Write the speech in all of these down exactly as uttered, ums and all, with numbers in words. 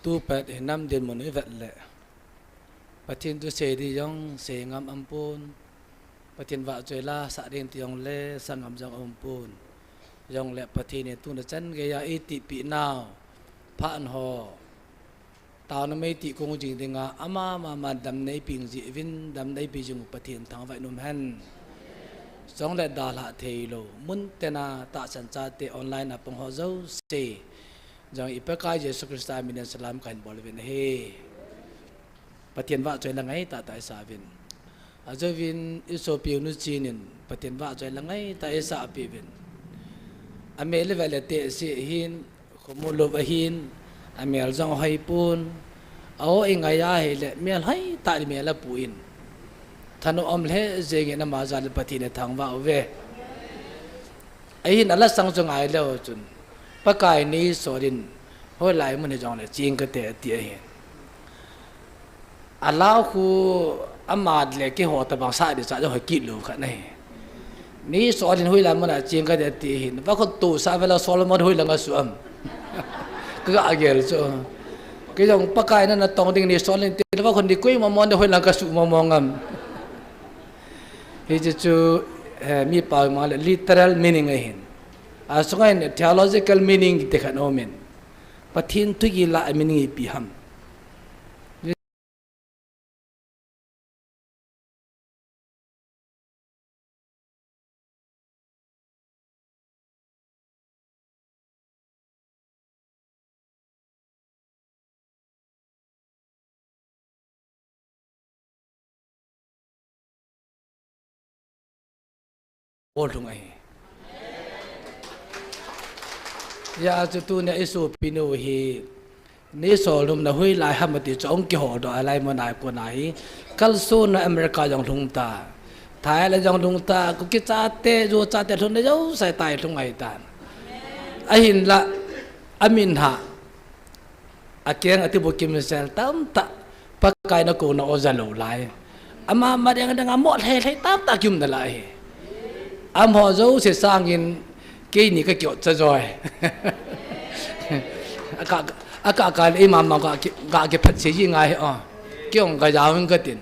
Tupat hi nam dinmun i vet le, Pathen thusei ding jong sei ngam aum pon, Pathen vahchoi la sah ding ti jong le sa ngam jong aum pon. Jong le Pathen in tuni chan geiya eiti pi nau phat ho, taona mei ti kong jing dinga ama mama damna eipeh jing uvin, damna eipeh jing u Pathen thangvah in um hen. Jong le dalha thei lou mun tina tahsan chate online a pang ho jouse jong i Pakai Jesu Christa min in salam kahin bol uvin ahi. Pathen vahchoi la ngai tah tah i sa uvin. Ajouvin i sopi u nu Chin in Pathen vahchoi la ngai tah i sa peh uvin. Amel le vale te si hin, khomu lou ahin, amel jong hoi pon. A o i ngai a hile mel hoi tah le mel apu in. Thanom le jeng in ama jal le Pathen in thangvah uve. Ahin ala sang chu ngai leu chun, Pakai nei sol in, hoilai mun hi jong le ching kate ati ahin. Alau khu ama le keiho tabang sa di sa jong hoi kit lou khat ahi. Nei sol in hoilai mun a ching kate ati ahin. Vakhon tu sa vela Solomon hoilang a su am. Ka ga gel chu. Kei jong Pakai na natong ding nei sol in ti vakhon di koi momon de hoilang ka su momong am. Hiche chu, eh, mi pao ma le literal meaning ahin. Asunga in theological meaning te khat aum in. Pathen thugil a meaning ipi ham. Bol lhung ahi. Hijeh a chu tunia i sopi nu hi, nei sol nom na hoilai ham ati chu ahung kihol doh a, hilai mun a kon a hi. Kalson a America jong lhung ta, Thailand jong lhung ta, Kuki chate, Zo chate lhung na jouse tai lhung ahi tan. Ahinla, amin ha, akeng ati bukim sel tamtah, Pakai na kona o ja lou lai. Ama ma deng deng a mo lhei lhei tamtah kium nalai ahi. Amaho jouse sangin keini ka kiot cha joi. Aka, aka, aka le ima ma ka ki, ka kiphat se ji ngai o. Kiong ka jaovin katin.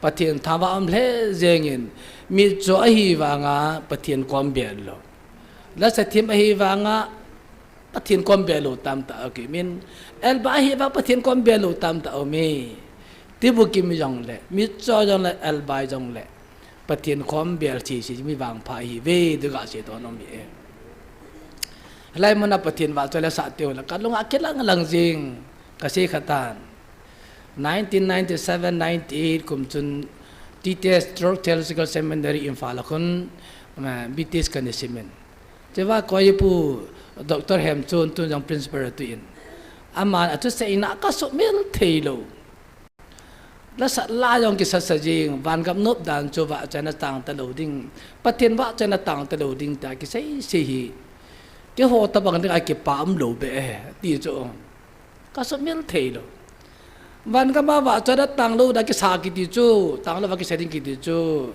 Pathen thangvah um lheh jengin, mi chu ahivanga Pathen kom bel lou. Lasa thim ahivanga Pathen kom bel lou tamtah aumin. Elbai ahivanga Pathen kom bel lou tamtah aume. Tibukim jong le, mi chu jong le, Elbai jong le, Pathen kom bel chisi mi vangpha ahiuve, ti kasei to nom ahi. Hilai mun a Pathen vahchoi la sah teu le, kalunga kilang lang jing, kasei khatan. Nineteen ninety-seven ninety-eight kum chun T T S Theological Seminary Imphal a khun, eh, B T S kana simin. Chua koi pu Doctor Hemchun tun jong principal atuin. Aman athusei na kasumil thei lou. Lasa la jong kisasa jing, vangam nop dan chu vahchoi na tang talou ding. Pathen vahchoi na tang talou ding tia kisei sei hi. Keiho tabang ding a kipa umlou beh e, ti chu. Kasumil thei lou. Vangam a vahchoi na tang lou da kisa kiti chu, tang lou va kisa ding kiti chu.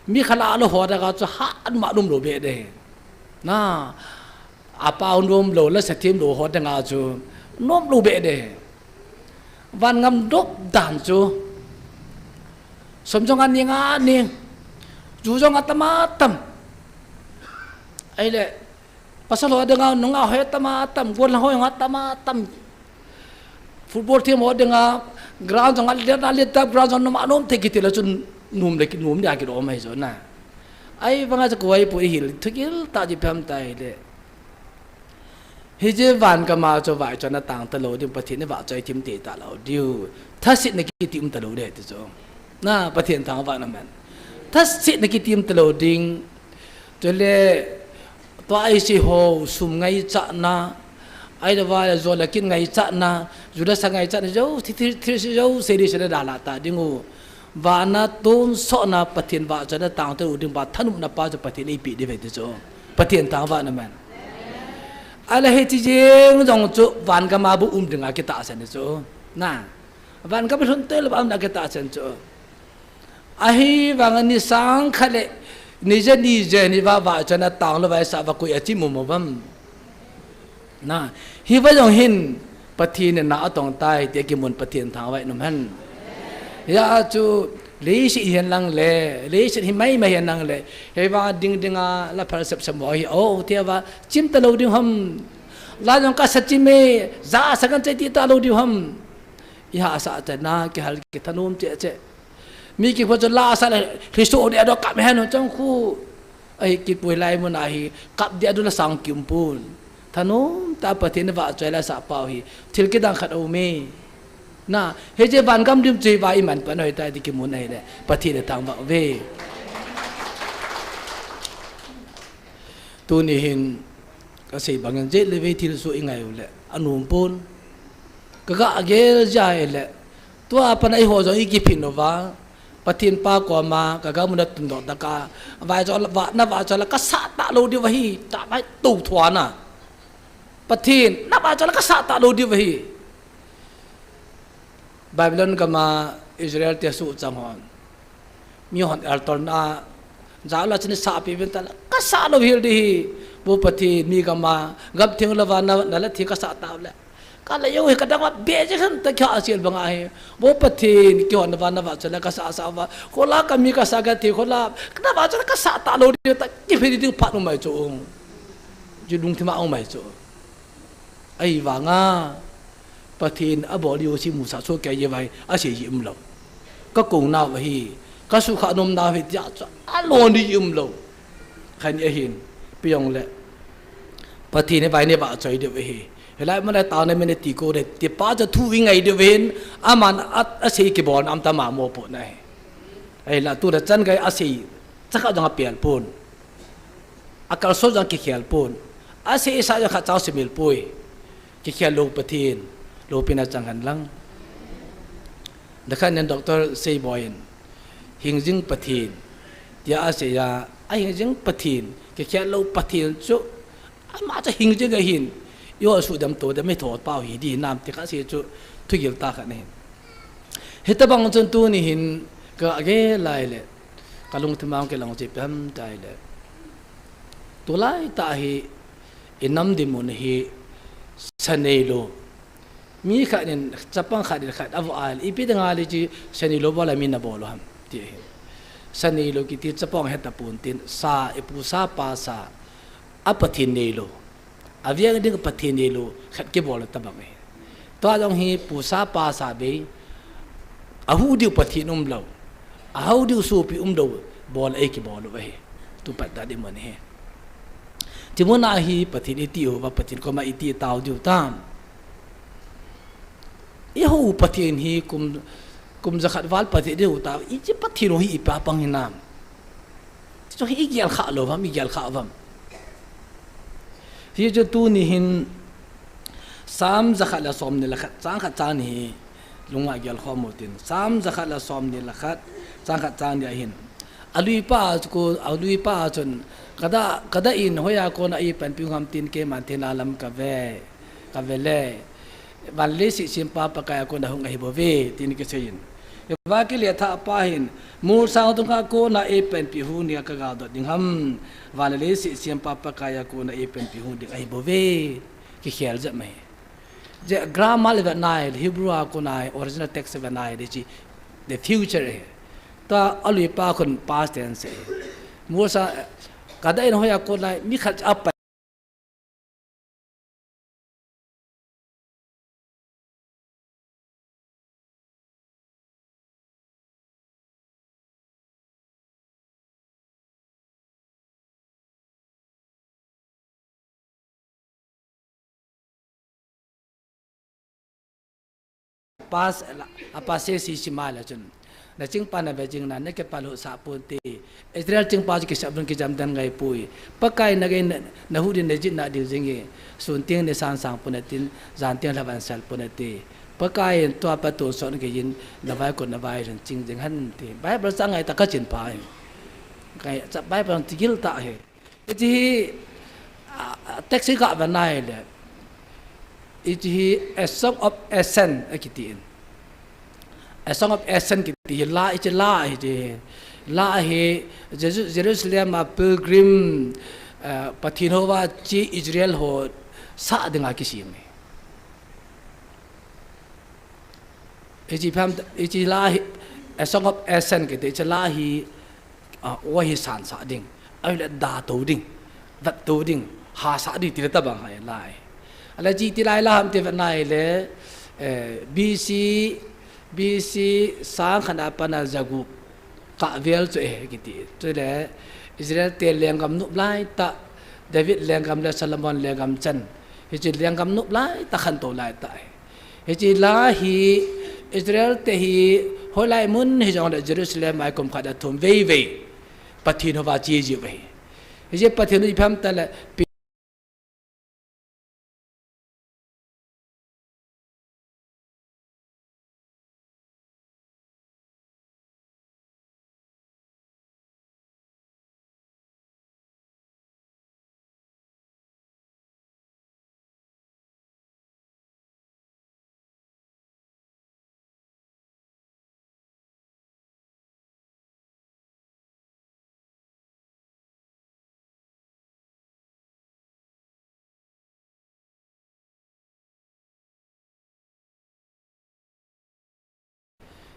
Mi khala lou ho da ka chu ha an ma lum lou beh de. Na, apa nom lou, lasa thim lou ho da nga chu. Nom lou beh de. Vangam nop dan chu. Som jong ani nga ni. Ju jong atam atam. Ahile, pasal ho ding a, nungah ho atam atam, gollhang ho jong atam atam. Football team ho ding a, ground jong alet alet ta, ground jong nom anom thei kiti le chun nom le ki, nom le a kilom ahi jo na. Ahivanga chu koi pu ihil, thugil tah ji phem ta hile. Hiche vangam a chu vahchoi na tang talou ding, Pathen in vahchoi thim thei talou diu. Thasetna kiti um talou ding ti chu. Na, Pathen thangvah in um hen. Thasetna kiti um talou ding. Chule, tua isi ho, sum ngaichatna, ahilou le jo le kin ngaichatna, ju le sa ngaichatna, jo, thi, thi, thi, si jo, se di se le da la ta ding u. Vana tonsotna Pathen vahchoi na tang talou ding ba thanopna pa chu Pathen in eipeh ding ve ti chu. Pathen thangvah in um hen. Ahile hiche jeng jong chu vangam a bou um ding a kitahsan chu. Na. Vangam lhun tei lou a um ding a kitahsan chu. Ahivanga ni sang khat le ni ja ni ja ni va vahchoi na tang lou va sa va koi a chi mu mu vam. Na, hiva jong hin, Pathen in na atong tai, tia kimun Pathen thangvah in um hen. Hia chu leiset hihen lang le, leiset hi maimai hihen lang le, hivang ding ding a la phal sep sep mo hi, o, tia va, chim ta lou ding ham. La jong ka sa chim e, ja sa kan che ti ta lou ding ham. I hahsa cheh na, kihal kithanom cheh cheh. Mi kikhu chu la sa le, Christo ni ado kap hen chong khu. Ahi kipui lai mun ahi, kap dia du la sang kim pon. Thanom ta Pathen vahchoi la sa pau hi, thil kidang khat um e. Na, hiche van gam dim chu hi va i man pan hoi tai ti kimun ahi le, Pathen le thangvah uve. Tuni hin, ka sei bangin jet le vei thilsoh i ngai u le, anom pon. Ka ga gel jia le, tua pat a eiho jong i kiphin uva, Pathen pa koma, ka gam u na tun doh tah a, vai jo la, va, na vahchoi la ka sah ta lou diu ahi, ta vai tou thua na. Pathen, na vahchoi la ka sah ta lou diu ahi. Babylon gam a Israel te suhchang hon. Mi hon eltol na, ja la chini sah pi vin ta la, ka sah lou hel di hi. Vo Pathen, mi gam a, gam theng lou va na, na la thi ka sah ta le. Ka la yo hi ka dang va be je khan ta kha asil bang ahi. Vo Pathen, kihon va na vahchoi la ka sah sah va. Khola ka mi ka sah ka thi khola, ka na vahchoi la ka sah ta lou di ta, kiphin ding phat um mai chu. Ji lungthim a um mai chu. Ahi vang a, Pathen a bol diu si musa so kei ye vai, a sei ji um lou. Ka kou nau ahi, ka sukha nom nau ahi tia chu, a lon di um lou. Khan ahin, piong le. Pathen hi vai ne vahchoi diu ahi. Hilai ma le ta na me ne ti ko de, ti pa chu thu i ngai diu ahin, aman a, a sei kibol na am ta ma mo po na ahi. Ahi la tu le chan gai a sei, chakha jong a pel pon. A kalson jong kikhel pon. A sei sa jong khat chau simil poi. Kikhel lou Pathen, loupina chang hen lang. Dakhan nen Doctor Seiboi in, hingjing Pathen, tia a sei a, a hingjing Pathen, kikhel lou Pathen chu, ama chu hingjing ahin, i ho sudam todam hi tho pau hi di nam ti kha sei chu, thugil tah khat ahin. Hitabang chun tuni hin, ka gel lai le, ka lungthim a hung kilang chu ipi ham tia le. Tulai tah hi, i nam dinmun hi sa neilou. Mi khat in, chapang khat in khat a vo a le, ipi dinga le chi sa neilou bol a mi na bol u ham, ti ahi. Sa neilou kiti chapang he tapon tin, sa, i pu sa pa sa, a Pathen neilou. A veng ding Pathen neilou, khat kibol tabang ahi. Tua jong hi pu sa pa sa bei, a hu diu Pathen um lou, a hu diu sopi um lou, bol ei kibol u ahi. Tu pat da di mun hi. Ti mun a hi Pathen i ti u va Pathen koma i ti tau diu tam. I ho Pathen hi kum, kum jakhat val Pathen diu ta, i chi Pathen u hi i pa pang hinam. Ti chu hi i gel kha lou vam, i gel kha vam. Hi chu tuni hin Sam jakhat le som ni le khat, chang khat chang ni hi lunga gel khom u tin. Sam jakhat le som ni le khat, chang khat chang ni ahin. A lui pa chu ko, a lui pa chun, ka da, ka da in hoiya kona i panpi u ham tin keiman thina lam ka ve, ka ve le. Van le leiset sempa Pakai a kona hung ahi bou ve, tin kisei in. Hiva kile thah pa hin, molsang dunga kona ei panpi hu ni a ka gal dot ding ham. Van le leiset sempa Pakai a kona ei panpi hu ding ahi bou ve. Kikhel jep mai. Je grammar le ve nai, Hebrew a kona original text ve nai, de chi, the future ahi. Tua a lui pa khun past tense ahi. Molsang, ka da in hoiya kona mi khat a pa Pas, a past tense si ma le chun. Na chingpa na ve jing na, na kipah lou sah pon te. Israel chingpa chu kisap dun kijam dan ngai poi. Pakai na gei na, na hu din na jin na ding jing e. Sun ting ni san sang pon tin, jan ting lhavan sal pon te. Pakai in tua pa tu son ke yin, na vai ko na vai rin ching jing han te. Bible sa ngai ta ka chin pa in. Kai, cha Bible ti gil ta he. Iti hi, ah, text hi ka ve nai le. Iti hi A Song of Ascent, a kiti in. A Song of Ascent kiti hi la, iti la, iti hi. La hi Jeru-, Jerusalem a pilgrim, ah, Pathen ho va chi Israel ho sa dinga kisem e. Hiche pam, hiche la hi, A Song of Ascent kiti, hiche la hi, ah, aw hi sansah ding, ahile da to ding, vet to ding, hahsa ding ti le tabang ahi lai. Ahile hiche ti lai la ham ti vet na ahile, eh, B C, B C sang khat a pat a ja gup kah vel chu ahi kiti. Chule Israel te lenggam nop lai tah, David lenggam le Solomon lenggam chan, hiche lenggam nop lai tah, khantou lai tah ahi. Hiche la hi Israel te hi hoilai mun hijongle Jerusalem a kum khat a thum vei vei Pathen houva che jiu ahi. Hiche Pathen hou ipi ham tile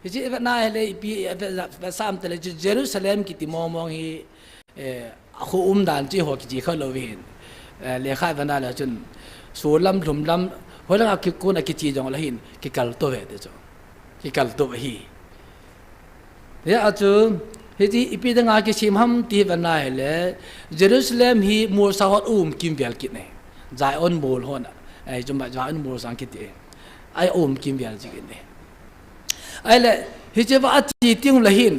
Hiche i vet na ahile ipi i vet, vet sam tile Jerusalem kiti mong mong hi, eh, akho umdan chu eiho kiche kha lou ahin. Eh, lekha i vet na le chun, solam lhum lam, hoilanga kikon a kiche jongle hin, kikal to ve ti chu. Kikal to ahi. Hia chu, hiche ipi dinga kisem ham ti i vet na ahile, Jerusalem hi molsang hon aum kimvel kit ahi. Zion mol hon a, eh, chuma Zion molsang kiti ahi. Ahi aum kimvel ji kit ahi. Ahile, hiche va ache teng le hin,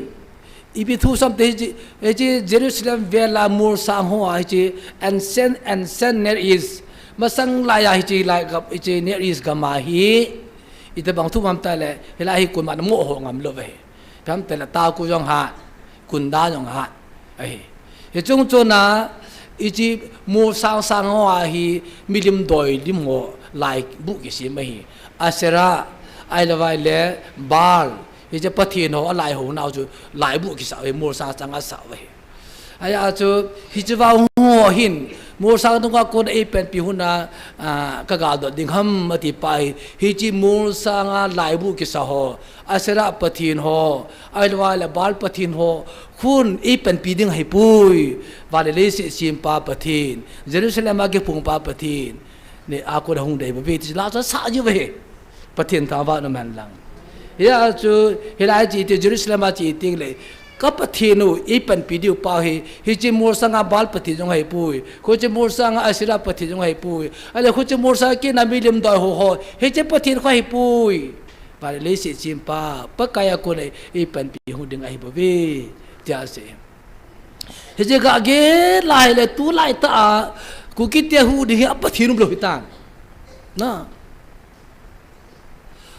ipi thu sam te hiche, hiche Jerusalem vel a molsang ho a hiche ancient, ancient Near East. Masang lai a hiche lai gam, hiche Near East gam a hi, itobang thu ham tile, hilai hi koiman amoh ho ngam lou ahi. Ipi ham tile taku jong hat, kunda jong hat ahi. Hiche chung chon a, hiche molsang sang ho a hi milim doi lim ho laibu kisem ahi. Asherah, ahilou vai le Baal, hiche pathen ho alai ho nau chu laibu kisa ahi, molsang chang asa ahi. Ahia chu, hiche va ho hin, molsang dunga kon a eipanpi hon a, ah, ka galdot ding ham ati pa hi, hiche molsang a laibu kisa ho, Asherah pathen ho, ahilou vai le Baal pathen ho, khun eipanpi ding ahipoi, van le leiset sempa Pathen, Jerusalem a kiphungpa Pathen, ni a kon a hung dei bou ve ti la chu asah jiu ve. Pathen thangvah in um hen lang. Hia chu, hilai che teng, Jerusalem a che teng le, ka Pathen u, eipanpi diu pa hi, hiche molsang a Baal pathen jong ahipoi, khuche molsang a Asherah pathen jong ahipoi, ahile khuche molsang a kona milim doi ho ho, hiche pathen kho ahipoi. Van le leiset sempa, Pakai a kon a eipanpi hung ding ahi bou ve, tia asei. Hiche ga gel a ahile tulai tah a, Kuki te huhhing hi apathen umlou hitan. Na.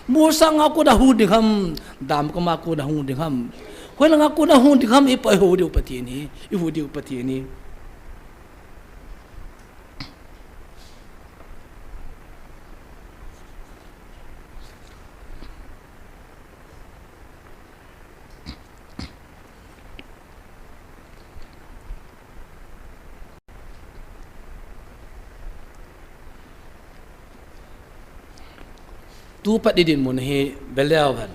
Molsang a kon a hung ding ham, damkam a kon a hung ding ham. Hoilanga kon a hung ding ham, ipi a ihou diu Pathen hi, ihuh diu Pathen hi. Tupat i dinmun hi veleu hen.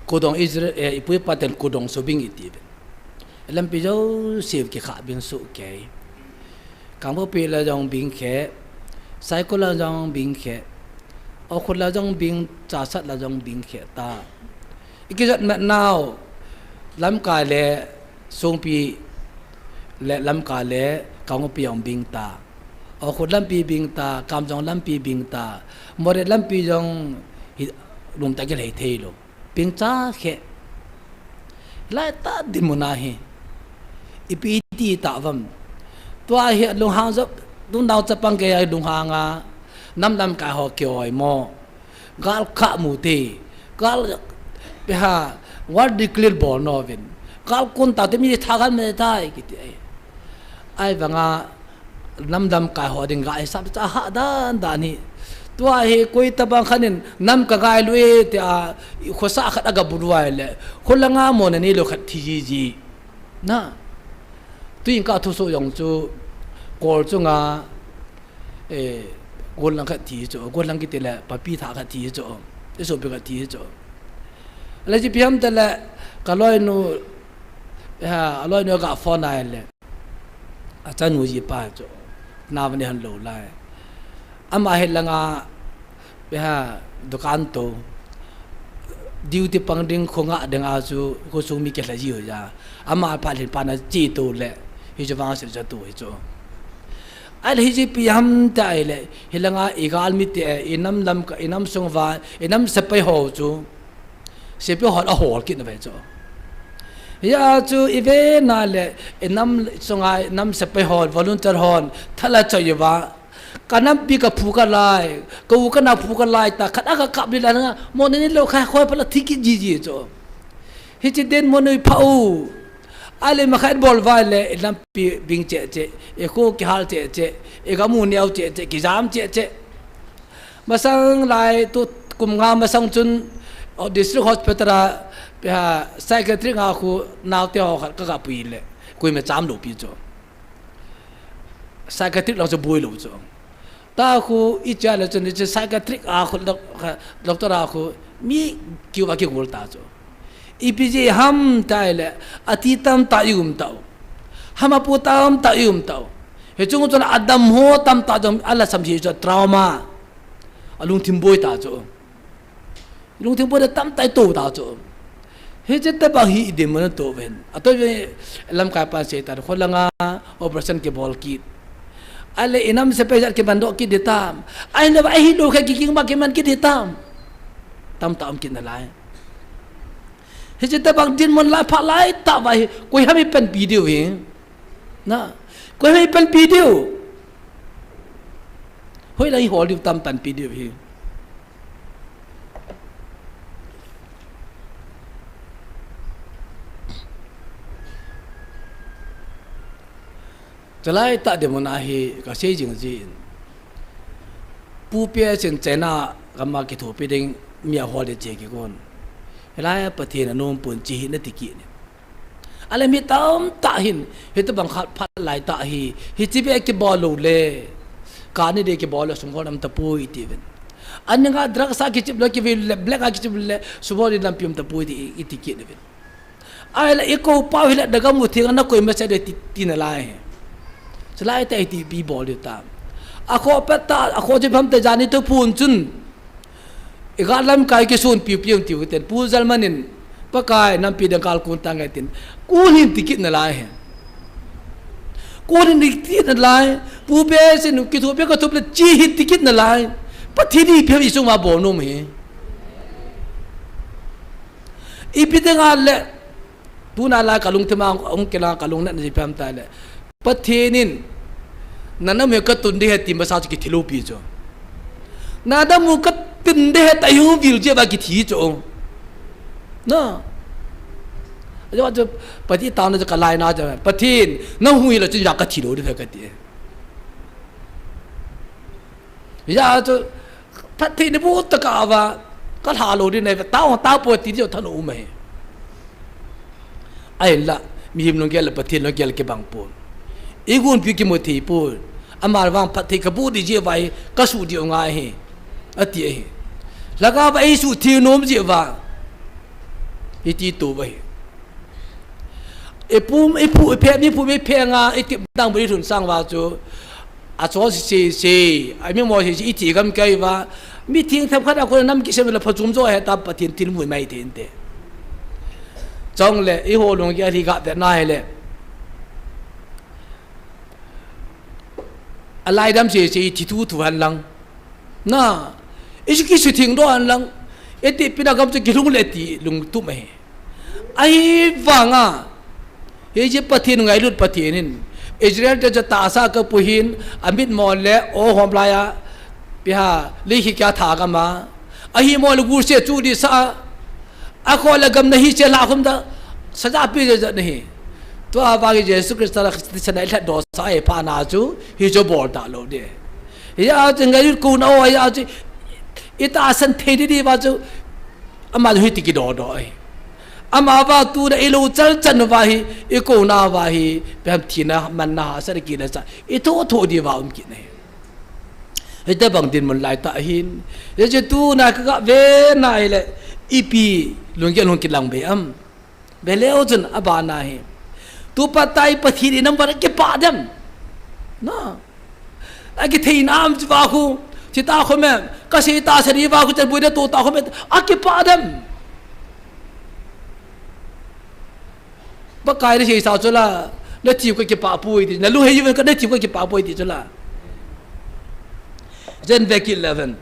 Kudong Israel, eh, ipu ipa ten kudong subing iti ven. Lampi jouse kikha bing soh kei. Kangpokpi la jong bing khe, Saikul la jong bing khe, Ukhrul la jong bing, Chassad la jong bing khe ta. I kijot mat nau, Lamka le Songpi le Lamka le Kangpokpi jong bing ta. Ukhrul lampi bing ta, Kamjong lampi bing ta, Moreh lampi jong hi, lum ta kilhei thei lou. Pengcha khe. Lai ta dinmun ahi. Ipi ti ta vam. Tua hi lunghang jop, tun dau chapang kei a lunghang a. Nam lamkai ho kioi mo. Gal kha mu te. Gal pe ha, war declare bol no vin. Gal kon ta te mi tha gal me tai kiti ai. Ai vanga nam lamkai ho ding ga hisap cha ha dan dan hi. Tua hi koi tabang khat in nam ka gai lou e tia, khosa khat aga bulu ai le, kholanga mo na ni lou khat thi ji ji. Na. Tuin ka thusoh jong chu, Kawl chunga, eh, Golang khat thi chu, golang kiti le, papi tha khat thi chu, isopi khat thi chu. Le hiche ipi ham tile, ka loinu, ha, a loinu ga phone a le. Achanu jipa chu, navani han lou lai. Ama hi langa, ha, dukan to. Duty pang ding khonga ding a chu, khosung mi kihla ji ho ja. Ama phat hin pana chi to le, hichu vangse ja to hichu. Ahile hiche ipi ham tile, hilanga i galmite, i nam lam ka, i nam sung va, i nam sepai ho chu, sepai hon ahol kit nave chu. Hia chu i ve na le, i nam sunga, i nam sepai hon, volunteer hon, thala choi va. Ka nampi ka phu ka lai, ka u ka nao phu ka lai ta, khat a ka kap li la nga, mo ni ni lo kha khoi pala thi kit ji ji chu. Hiche den mo nui pha u. Ahile ma khat bol vai le, i lampi bing che che, i kho kihal che che, i gamu neo che che, kijam che che. Masang lai tu kum nga masang chun, oh, District Hospital a, ha, psychiatric a khu naote ho khat ka ga pui le, koima cham lou pi chu. Psychiatric lang chu boi lou chu. Ta khu i cha le chun, i cha psychiatric a khu doc-, ha, doctor a khu mi kiu va kigol ta chu. Ipi jeh ham tile, ati tamtah i um tau. Hama pu tamtah i um tau. Hichung chun adam ho tamtah jong ala sam ji chu trauma. Alungthim boi ta chu. Lungthim boi tamtah i to ta chu. Hiche tobang hi i dinmun a to ven. Ato ve lamkai pan sei ta kholanga operation kibol kit. Ahile i nam sepai jat kiman doh kit di tam. Ahile va ahi lou kha kiking ba kiman kit di tam. Tamtah um kit nalai. Hiche tobang dinmun lai pha lai tah va hi, koi ham i panpi diu hi. Na, koi ham i panpi diu. Hoilang i hol diu tam panpi diu hi. Chalai tah dinmun a hi ka sei jing jin. Pu P S in China gam a kithopi ding mi ahol di che kikon. Hilai a Pathen anom pon chi hi nati kit ni. Ahile mi tamtah hin, hitobang khat phat lai tah hi, hiche beh kibol lou le. Kani de kibol le, sum hol um tapoi ti ven. Ani nga drugs a kichep le, kivi le, black a kichep le, sum hol lampi um tapoi ti, i ti kit ni ven. Ahile i kou pau hile, da gam u theng a na koi masa de ti, ti nalai. Chalai tah i ti pi bol diu ta. Akhoh pet ta, akhoh jep ham te jani to pun chun. I ga lamkai kisun piu piu tiu ten, Pu Jalman in, Pakai, nampi dang kal kun ta ngai tin. Kun hin ti kit nalai he. Kun hin ti kit nalai. Pu P S in kithopi ka thup le chi hin ti kit nalai. Pathen in ipi ham i sung uva bol nom hi. Ipi ding a le. Tuna lai ka lungthim a hung kila ka lung natna ji pam ta le. Pathen in, na nam u ka tun ding ahi ti masa chu kithi lou pi chu. Na nam u ka tun ding ahi ti hung vil jeh uva kithi chu. Na. Ajeh chu Pathen taona chu ka lai na chu. Pathen, na hung hil a chun ija ka thi lou ding ahi ka ti. Ija chu, phatthei ni bu ta ka va, ka lha lou ding ahi, tao, tao poi ti diu thanom um ahi. Ahinla, mihem lunggel le Pathen lunggel kibang pon. I gonpi kimu thei pon. Ama vang phatthei ka bu ding jeh uva hi, ka suh diu ngai ahi. Ati ahi. Lhagao va i suh thei nom jeh uva. I ti to uva hi. I pum, i pu, i phe, mi pu, mi phe nga, i ti dang bu i thun sang uva chu. Achol sese, amimo sese, iti gam kei uva. Mi theng themkhat a kon nam kisem le phachom jo ahi ta Pathen thil mu mai thei inte. Chule, i ho lunggel hi ga vet na hile. Alaidam sese, i thi thuthu hen lang. Na, i su kisutheng doh hen lang. I ti pi na gam chu kilhung le ti lungtup ahi. Ahivanga, hiche Pathen ngailut Pathen in, Israel te chu tahsa a kapui hin, amit mo le, o hom laiya, ipi ham, likhi kya tha gam a, ahimo le gulse chu disa, akhoh le gam nahi che la khum da, saja pe jeh jeh nahi. Tua vang hi Jesu Christa la Christian i lhat doh sa ahi phat na chu, hichu bol ta lou ding. Hia chu ngailut kona o, hia chu, i tahsan thei ding diu va chu, Ama hi ti kidoh doh ahi. Ama va tuna i lo chal chan uva hi, i kona uva hi, ipi ham thina, manna, hahsatna, kina cha, i thoh thoh diu va um kit ahi. Hita bang dinmun lai tah hin. Hiche tuna ka ga ve na hile, ipi lunggel hung kilang be am. Ve leu chun abana hi. Tu pa tai Pathen in nam va kipah dem. Na. Akithei nam chi va khu. Chi ta khu me. Ka sei ta sari va khu chan bui da tu ta khu me. Akipah dem. Pakai na sei sa chu la. Na tiu ka kipah poi ti. Na lu hei ka na tiu ka kipah poi ti chu la. Jen vek eleven.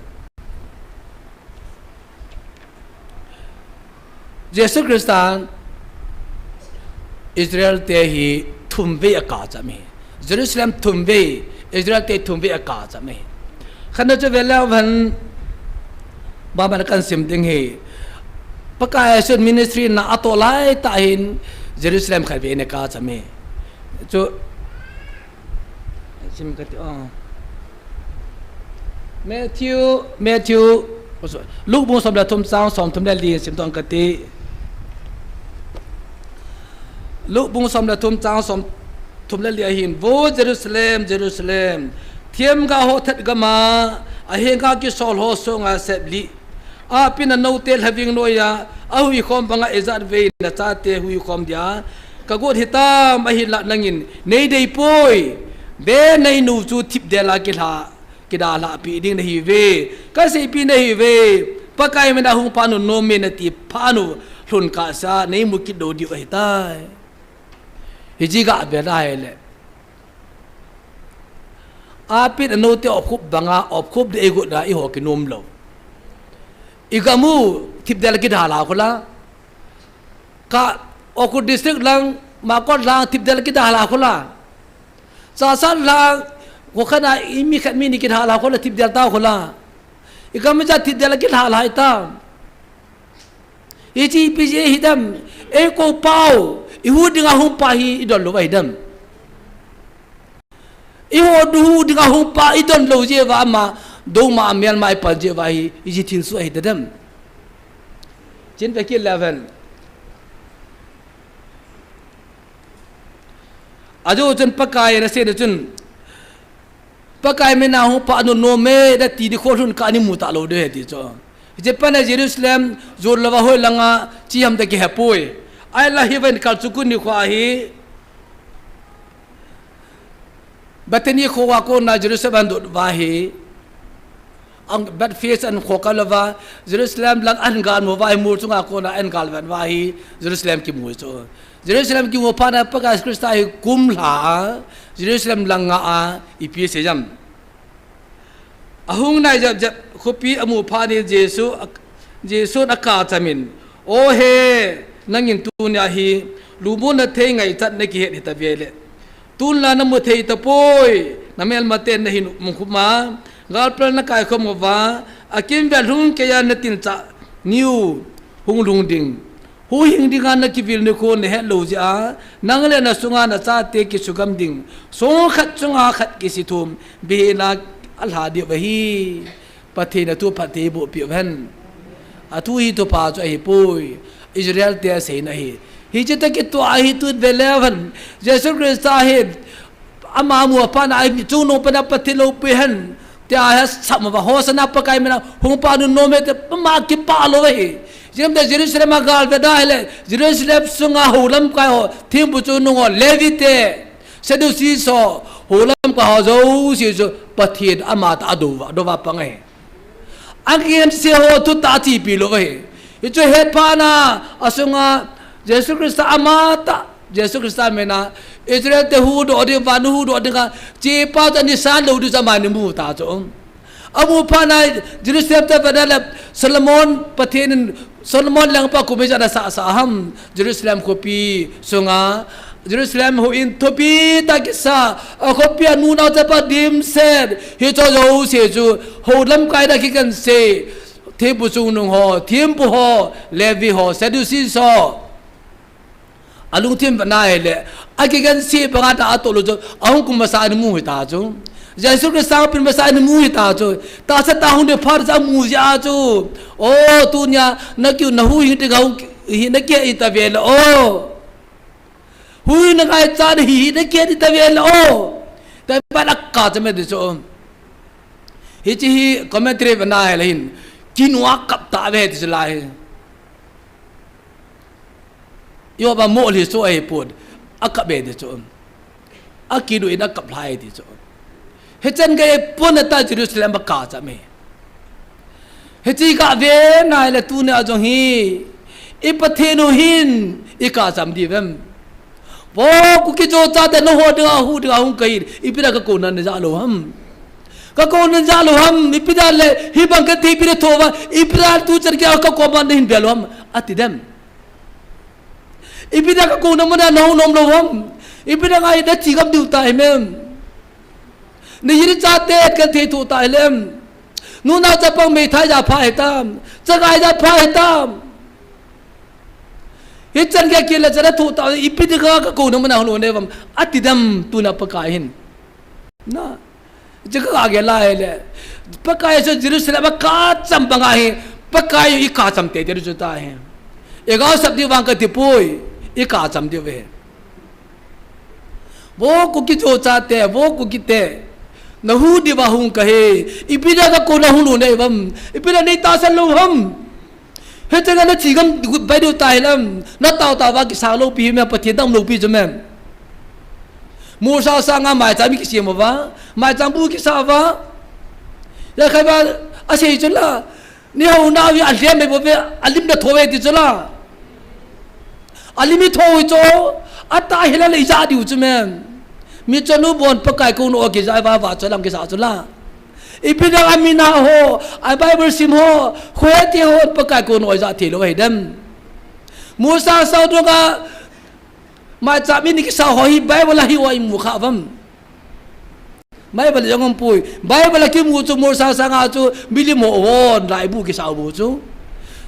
Jesu Christa Israel te hi thum vei a kah cham hi. Jerusalem thum vei, Israel te thum vei a kah cham hi. Khatna chu ve leu hen, ba man kan sim ding hi. Pakai Jesu ministry na a toh lai tah hin Jerusalem khat vei na kah cham hi. Chu sim ka ti, oh. Matthew, Matthew, Luke bung som le thum chang som thum le li sim tong ka ti. Luke bung som le thum chang som thum le li a hin, Vo Jerusalem, Jerusalem, themgao ho that gam a, ahenga kisol ho songa sep li. Apin anote lhaving noiya, ahuikhom banga ijat vei nachate huikhom dia kagot hitam, ahinlah nangin nei dei poi. Ve, neinu chu thipdel a kilha, kidalhah pi ding nahi ve. Kaseipi nahi ve. Pakai mina hung pha nu nom me nati phat u lhun kahsa nei mu kit lou diu ahitai. Hichi ga ve lai le. Apin anote opkhup banga, opkhup dei igot na iho kinom lou. Igam u thipdel kidalha khu la. Ka Ukhrul district lang, Makot lang thipdel kidalha khu la. Chassad lang, kho khat na imi khat mi ni kidalha khu la, thipdel ta khu la. Igam u ja thipdel kidalha ta. Hichi ipi jeh hi dem, eikou pau, ihuh dinga hung pha hi idon lou va hi dem. Ihuh dinga hung pha idon lou jeh uva ama, dongma a melma ipan jeh uva hi, hichi thil soh ahi dem. Chin vek eleven. Ajo chun Pakai in asei na chun, Pakai mina hung pha nu nom me nati ding kho lhun kah ni mu talou ding ahi ti chu. Hiche phat na Jerusalem jot louva hoi langa chi ham ta kihe poi. Ahila hiven kal chu kun ni kho ahi. Bethany kho a kona Jerusalem adot uva hi. Ang Bethphage an kho kal uva, Jerusalem lang an gal mu uva hi, mol chunga kona an gal vet uva hi, Jerusalem kimu chu. Jerusalem kimu phat na Pakai Christa hi kum lha a, Jerusalem lang nga a, ipi asei jam. Ahung nai jep jep khopi amu phat in Jesu, Jesun akah cham in, O he, nangin tunia hi, lungmonna thei ngaichat nakihet hita ve le. Tun la namu thei tapoi, namelmaten nahin um khum a, galpal nakaikhum uva, akimvel lhung keiya natin chah niu hung lhung ding. Huhhing dinga nakivil nikho nahet lou jeh a, nang le nasunga nachate kisugam ding. Song khat chunga khat kisithum, bihina alha diu ahi. Pathen in athu phatthei eiboh peh uhen. Athu hi thupha chu ahipoi. Israel te aseina ahi. Hiche toh kitoh ahi tun ve leu hen. Jesu Christa hin ama mu a phat na, achungnung phat na Pathen loupi hen. Tia hi asam uva, Hosanna, Pakai mina hung pha nu nom me ti, ama kipah lou ahi. Jingam te Jerusalem a gal ve da hile, Jerusalem sunga hou lamkai ho, thempu chungnung ho, Levi te, Sadducees ho, hou lamkai ho jouse chu Pathen ama tah a dou uva, dou uva pang ahi. Akigense ho thutah a chepi lou ahi. Hichu het phat na, asunga Jesu Christa ama tah, Jesu Christa mina Israel te huhdoh ding, vannoi huhdoh dinga chepa chu ana san lou ding chu ama ana mu ta chu. Amu phat na Jerusalem te vet na le Solomon Pathen in Solomon lengpa kum ijat ana sah sah ham, Jerusalem khopi sunga, Jerusalem houin thupi tah kisa, akhopi a nunao chapa dimset, hicho jouse chu hou lamkai a kigense, thempu chungnung ho, thempu ho, Levi ho, Sadducees ho. Alungthim vet na hile, akigense banga tah a atoh lou chu, ahung kum masa ana mu hita chu. Jesu Christa hung pen masa ana mu hita chu. Tahsa tah hung ding phat chu amu jeh a chu. O, tunia, nakiu nahuhhing dinga hung hi nakihet hita ve le o. Huhhing ngaichat hi nakihet hita ve le o. Tia pat a akah cham e ti chu. Hiche hi commentary vena hile hin, kinu a kap tave ti chu lai hi. Job a mo li chu ahipon, akap e ti chu. Akinu in akap lhai ti chu. Hichan gei pon a ta Jerusalem a kacham e. Hiche gave nai le tuni a jong hi, i Pathen u hin i kacham diu vem? Vo Kuki Zo chate, nangho dinga hu dinga hung kahi, ipi dia kakouna naja lou ham? Kakouna naja lou ham? Ipi dia le hibang kathei ipi dia thouva, ipi dia tuchan geiya kakoma nahin ve lou ham, ati dem. Ipi dia kakouna muna nahung nom lou ham? Ipi dia ngai nathi gam diu ta him em? Naji nachate kathei thou ta hilem? Nunao chapang meithai ja pha hitam? Chagai ja pha hitam? Hichan gei kile chana thou ta, ipi dia kakouna muna hung lou ne vam, ati dem tuna Pakai hin. Na, hiche kagel lai le, Pakai chu Jerusalem a kacham banga hi, Pakai i kacham teitei chu ta hi. I gaosap diu vang kati poi, i kacham diu ve. Vo Kuki Zo chate, vo Kuki te, nahu diuva hung kahi, ipi dia kakouna hung lou ne vam, ipi dia nei tahsan lou ham? Hiche ga nathi gam bai diu ta hilem, natao taova kisang lou pi hi me, Pathen dam lou pi chu me. Molsang sanga maicham mi kisem uva, maicham bu kisa uva. Jakha va asei chu la, nihou nau hi alhem e bou ve, alim na thou e ti chu la. Alim i thou chu, atah hile le ija diu chu me. Mi chanu bon Pakai kouna o kija uva, va chu lam kisa chu la. Ipi dia a mi na ho, a Bible sim ho, khoheti ho, Pakai kouna o ija thei lou hi dem. Molsang sang dunga maicham mi ni kisa ho hi Bible a hi o imu kha vam? Bible a jong um poi. Bible a kimu chu molsang sanga chu milim ho hon laibu kisa u bou chu.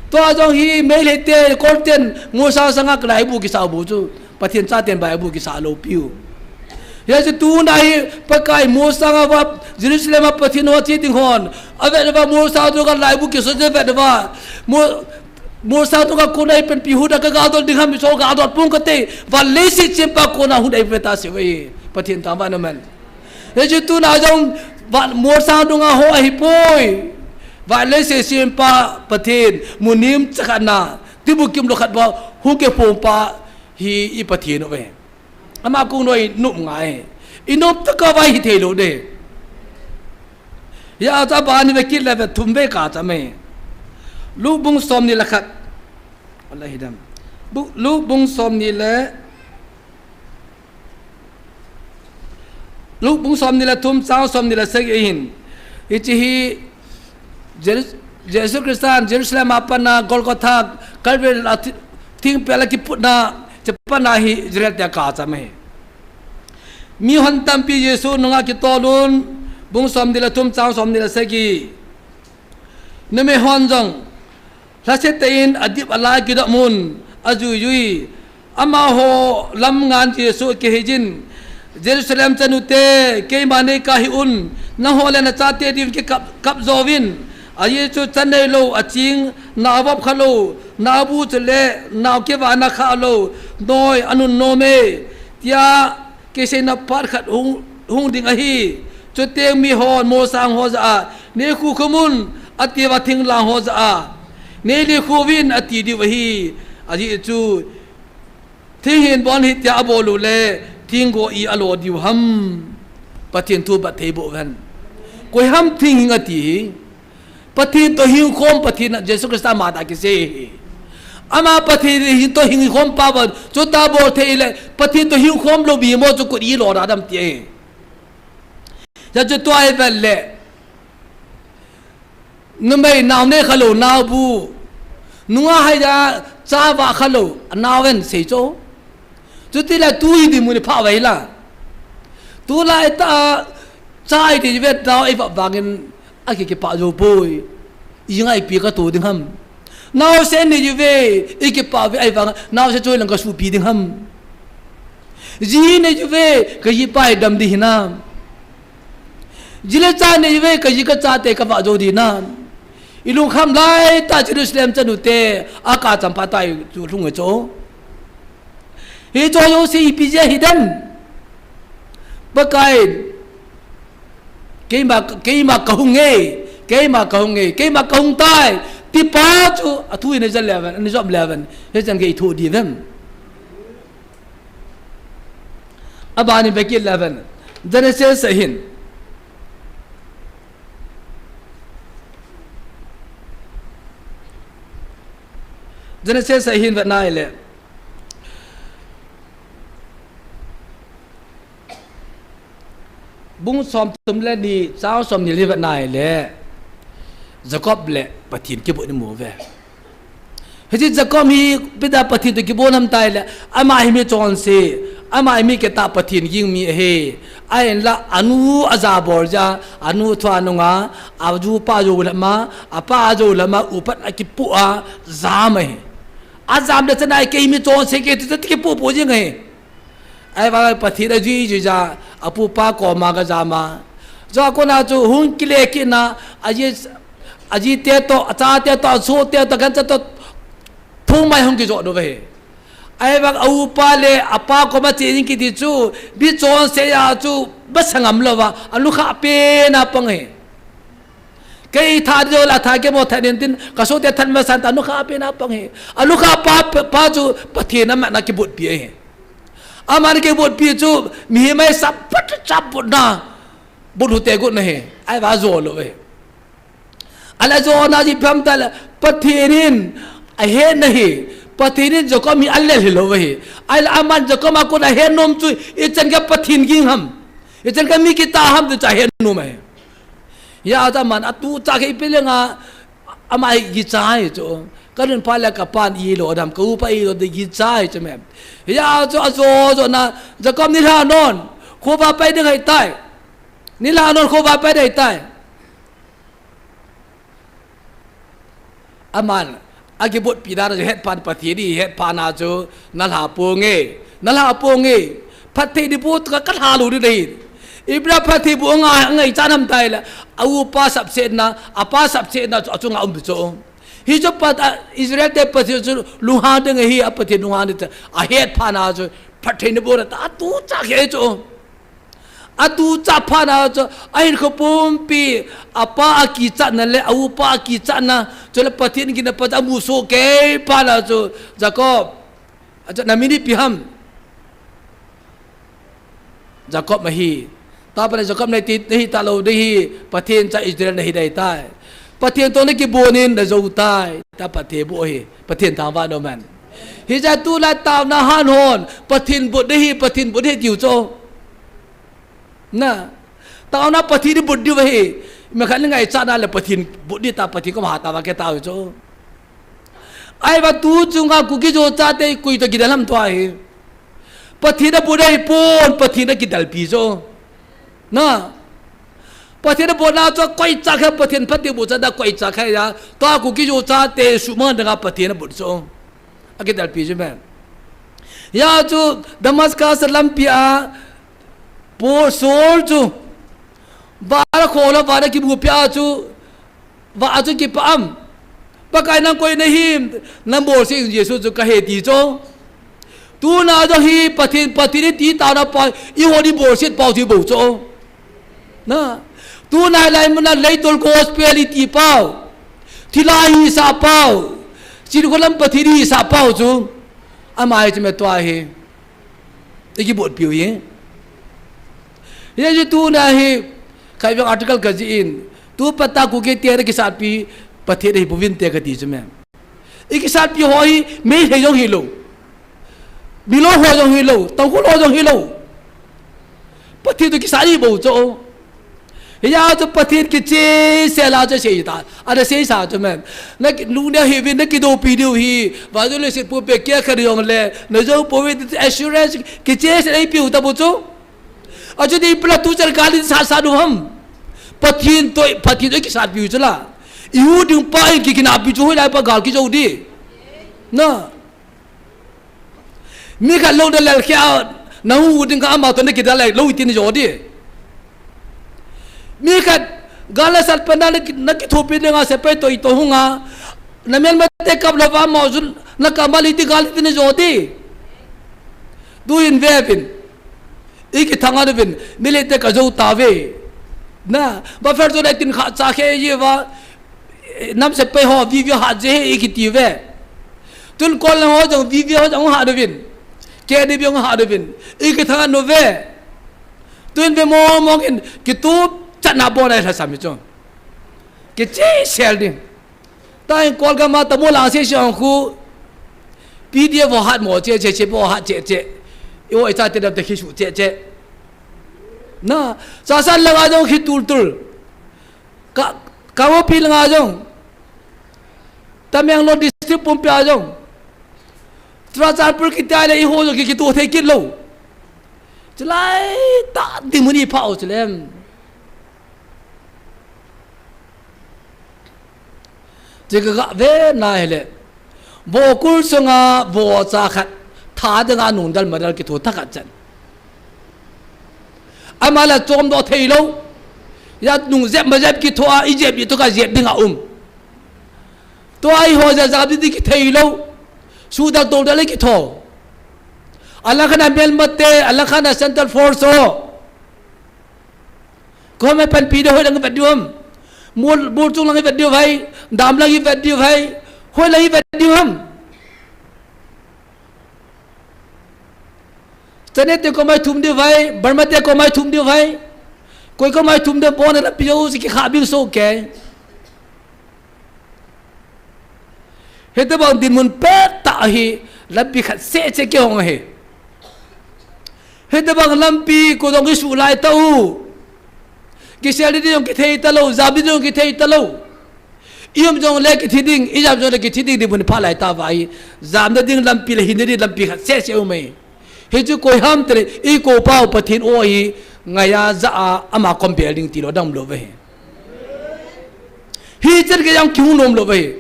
Tua jong hi Meitei te, Kol ten molsang sanga laibu kisa u bou chu. Pathen chaten Bible kisa lou piu. Hiche tuna hi Pakai molsang a va Jerusalem a Pathen ho che ding hon, avet uva molsang dunga laibu kiso je vet uva. Mo-, molsang dunga kouna ipen pi hu dia kagaldot ding ham, iso galdot pung kate, van leiset sempa kouna hu dia ipe ta se ve. Pathen thangvah in amen. Hiche tuna jong van molsang dunga ho ahipoi. Van leiset sempa Pathen, mun nim chakhat na, tibukim lou khat ba, hung kiphong pa hi i Pathen uve. Ama kong noi nop ngai. I nop tah a vai hithei lou de. Hia cha bani ve kit le ve thum ve kacham e. Luke bung som ni le khat. Ala hidam. Bu-, Luke bung som ni le, Luke bung som ni le thum, chang som ni le sagi hin. Hiche hi Jeru-, Jesu Christa Jerusalem a pat na Golgotha, Calvary a thi-, thingpel a kiputna, hiche pat na hi Israel te kacham e. Mihon tampi Jesu nunga kitol un, bung som ni le thum, chang som ni le sagi. Numei hon jong, lhasetah in adip alai kidoh mun, ajui jui. Amaho lam ngan Jesu akihei jin, Jerusalem chanu te, keima nei kahih un, nangho le nachate diuvin kikap, kap jouvin, ajeh chu cha neilou, aching, nao vop khalou, naobu chule nao kivana khalou, noi anun nom e, tia kiseina phat khat hung, hung ding ahi. Chuteng mihon molsang ho jah a, nei khukhum un, atiuva thinglang ho jah a, nei likhu uvin ati diu ahi. Ajeh chu, Thinghing bon hitia abol u le, thinggo i alo diu ham? Pathen thu bat thei bou ven. Koi ham thinghing ati hi? Pathen toh hingkhom Pathen a Jesu Christa mata kisei hi. Ama Pathen toh hingkhom pa bon, chuta bol thei le, Pathen toh hingkhom lou mi mo chu kut i lo da dam ti hi. Hijeh chu tua hi vel le. Numei nao nei khalou naobu. Nungah haiya cha vah khalou, nao ven sei cho. Chuti le tu hi di mun pha vai la. Tulai tah a cha i di ve nao i vah vangin akikipah jou poi. I ngaipi ka to ding ham. Naosen nei ve, i kipah ve ahivang, naosen choi lang ka supi ding ham. Ji nei ve, ka jipa i dam di hinam. Ji le cha nei ve, ka ji ka chate ka vah jou di hinam. I lungkham lai tah Jerusalem chanu te, akacham pa tai chu lhung e cho. Hicho jouse ipi jeh a hidem? Pakai in Keima, keima kahung e, keima kahung e, keima kahung tai. Tipa chu athu in ajam le ven, ajam le ven. Hichan gei thu di ven. Abani vekit le ven. Genesis ahin. Genesis ahin vet nai le. Bung som thum le ni, chang som ni le vet nai le, Jacob le Pathen kibon imu ve. Hiche Jacob hi ipi dia Pathen toh kibon ham tai le, ama hi mi chonse, ama hi mi kitah Pathen ging mi ahi. Ahinla anu ajabol jeh a, anu thua nunga, aju pa jou lama, apa jou lama, upat akipoh a, jam ahi. Ajam le chana kei mi chonse kei ti, ti kipoh poh jing ahi. Ahivang Pathen ajui jui jeh a, apu apa koma gajam a. Jeh a kona chu hung kile kit na, aji, aji te toh, acha te toh, asoh te toh, gancha toh, thum mai hung kijoh diu ahi. Ahivang a upa le apa koma che ding kiti chu, mi chonse a chu, masang ngam lou va, anukhah pen a pang ahi. Kei that jou le athat kei mo that nin tin, kasoh te that masa in tin anukhah pen a pang ahi. Anukhah pa, pa, pa chu Pathen amat na kibotpi ahi. Amat na kibotpi chu mihem ahi sap pat chap botna, bot lhu te got na ahi. Ahivang ajo lou ahi. Ahile ajona ji pam ta le Pathen in ahet na ahi. Pathen in Jacob hi alel hilou ahi. Ahile aman Jacob a kon ahet nom chu ichan gei Pathen ging ham, ichan gei mi kitah ham ti chu ahet nom ahi. Hijeh a chu aman atuchah khe ipi leng a, ama hi kicha ahi chu. Ka nunpha le ka pan ilou dam, ka upa ilou dam kicha ahi chu me. Hijeh a chu ajo jo na, Jacob nilhah non, khovah pai ding ahitai. Nilhah non, khovah pai ding ahitai. Aman akibotpi dan a chu ahet phat, Pathen in ahet phat na chu, nalhah ponge, nalhah ponge. Phatthei ding boh ka, kalhah lou ding ahi. Ipi dia phatthei boh nga, ngaichat ham tai le, a upa sapsetna, apa sapsetna chu achunga um ding chu. Hichu pat a Israel te Pathen chu lunghang ding ahi, a Pathen lunghang ding chu ahet phat na chu, phatthei ding boh na ta atuchah khe chu. Atuchah phat na chu, ahinkho pumpi, apa akichatna le, a upa akichatna, chule Pathen ginna pat amu soh kei phat na chu, Jacob, achu na min ipi ham? Jacob ahi. Tua pat na Jacob nahi ti, nahi talou ding ahi, Pathen cha Israel nahi ding ahitai. Pathen toh nakibon in najou tai, tua Pathen boh ahi, Pathen thangvah in um hen. Hijeh a tulai taona a hon, Pathen bot ding ahi, Pathen bot ding ahi tiu chu. Na, taona Pathen in bot diu ahi. Mi khat in ngaichat na le Pathen bot ding ta, Pathen koma hat ta va kei tao chu. Ahivang tu chunga Kuki-Zo chate koi toh kidel ham tua hi. Pathen in abot ahipon, Pathen in akidelpi chu. Na, Pathen in abotna chu koicha khe, Pathen phatthei boh chan a koicha khe a. Tua Kuki-Zo chate suhmang ding a Pathen in abot chu. Akidelpi chu me. Hijeh a chu Damascus lampi a Paul, Saul chu vah a kho le vah a kimupi a chu, vah a chu kipah am? Pakai nang koi nahim, nabolse Jesu chu kahe ti chu. Tuna jong hi Pathen, Pathen iti taona pa, ihon ibolset pau chu ibol chu. Na, tuna hilai mun a leitol gospel iti pau, thilha hisah pau, chinkholam Pathen hisah pau chu, ama hi chu me tua hi. Ikibotpiu hi. Hijeh a chu tuna hi, khatvei article kajih in, tu pat a Kuki te nakisatpi Pathen ahi pouvinte kati chu me. Ikisatpi ho hi Meitei jong hilou, Milong ho jong hilou, Tangkhul ho jong hilou. Pathen toh kisat ihi bou chu. Hijeh a chu Pathen kichehsel a chu seita. Ana seisa chu me. Naki, nungneo hiuvin nakidoupi diu ahi. Vaidoh leiset pumpi a kikhen jongle, najou pouve ti assurance kichehsel a eipeu tabou chu. Achuti ipi a tuchan gal isat sat u ham? Pathen toh, Pathen toh ikisatpiu chu la. Ihu ding pa in kikinapi chu hoilai pa gal kijou di. Na. Mi khat lou nalel khel a, nahu ding kha ama toh nakidel lai lou iti najo di. Mi khat gal nasat pan a naki, nakithopi ding a sepai toh itoh hung a, namelmate kap lou va ama jun nakap a lou iti gal iti najo di. Tuin veuvin. Ikithang a uvin, mi lete kajou tauve. Na, buffer zone a tin kha cha khe ji va, eh, nam se pe ho, V V hat je he i kiti ve. Tun kol ho jong V V ho jong hat uvin. K D B jong hat uvin. I kithang nu ve. Tun ve mo mo kin, kitu chat na bo na la sam chu. Kiche sel ding. Tain Kolgam a tamu lang se siang khu, P D F ho hat mo che che che, bo hat che che. I o i cha te dam te khi su che che. Na, sa san lang a jong khi tul tul. Ka, ka wo pi lang a jong. Tamenglong district pumpi a jong. Churachandpur kitia le i ho jong ki, kitu thei kit lou. Chulai ta ding mun i pha o chulem. Che ka ga ve na hi le. Vo kul sunga vo cha khat. Tha dinga nung dal ma dal kitho tha khat chan. Ama la chom do thei lou. Ya nung jep ma jep kitho a, i jep i to ka jep dinga um. Tua i ho ja ja di di kithei lou. Su dal to dal kitho. Ala khana mel mate, ala khana central force ho. Ko me pan pi de hoi lang vet diu ham. Mul, mul chung lang vet diu bhai. Dam lang vet diu bhai. Hoi lang vet diu ham. Chane te ko mai thum diu bhai. Burma te ko mai thum diu bhai. Koi ko mai thum diu bon la pi jo si ki kha bing so ke. Hita bang dinmun pet ta hi, lampi khat seh seh kihong ahi. Hita bang lampi ko dong kisu lai ta u. Kisel di ding jong kithei ta lou, jam di ding jong kithei ta lou. I um jong le kithi ding, i jam jong le kithi ding dinmun pha lai ta va hi. Jam na ding lampi le hin na ding lampi khat seh seh um ahi. Hichu koi ham tile, i ko pau Pathen o hi, ngaiya ja a, ama kom bel ding ti lou dam lou ve. Hichan kei jong kihung nom lou ve.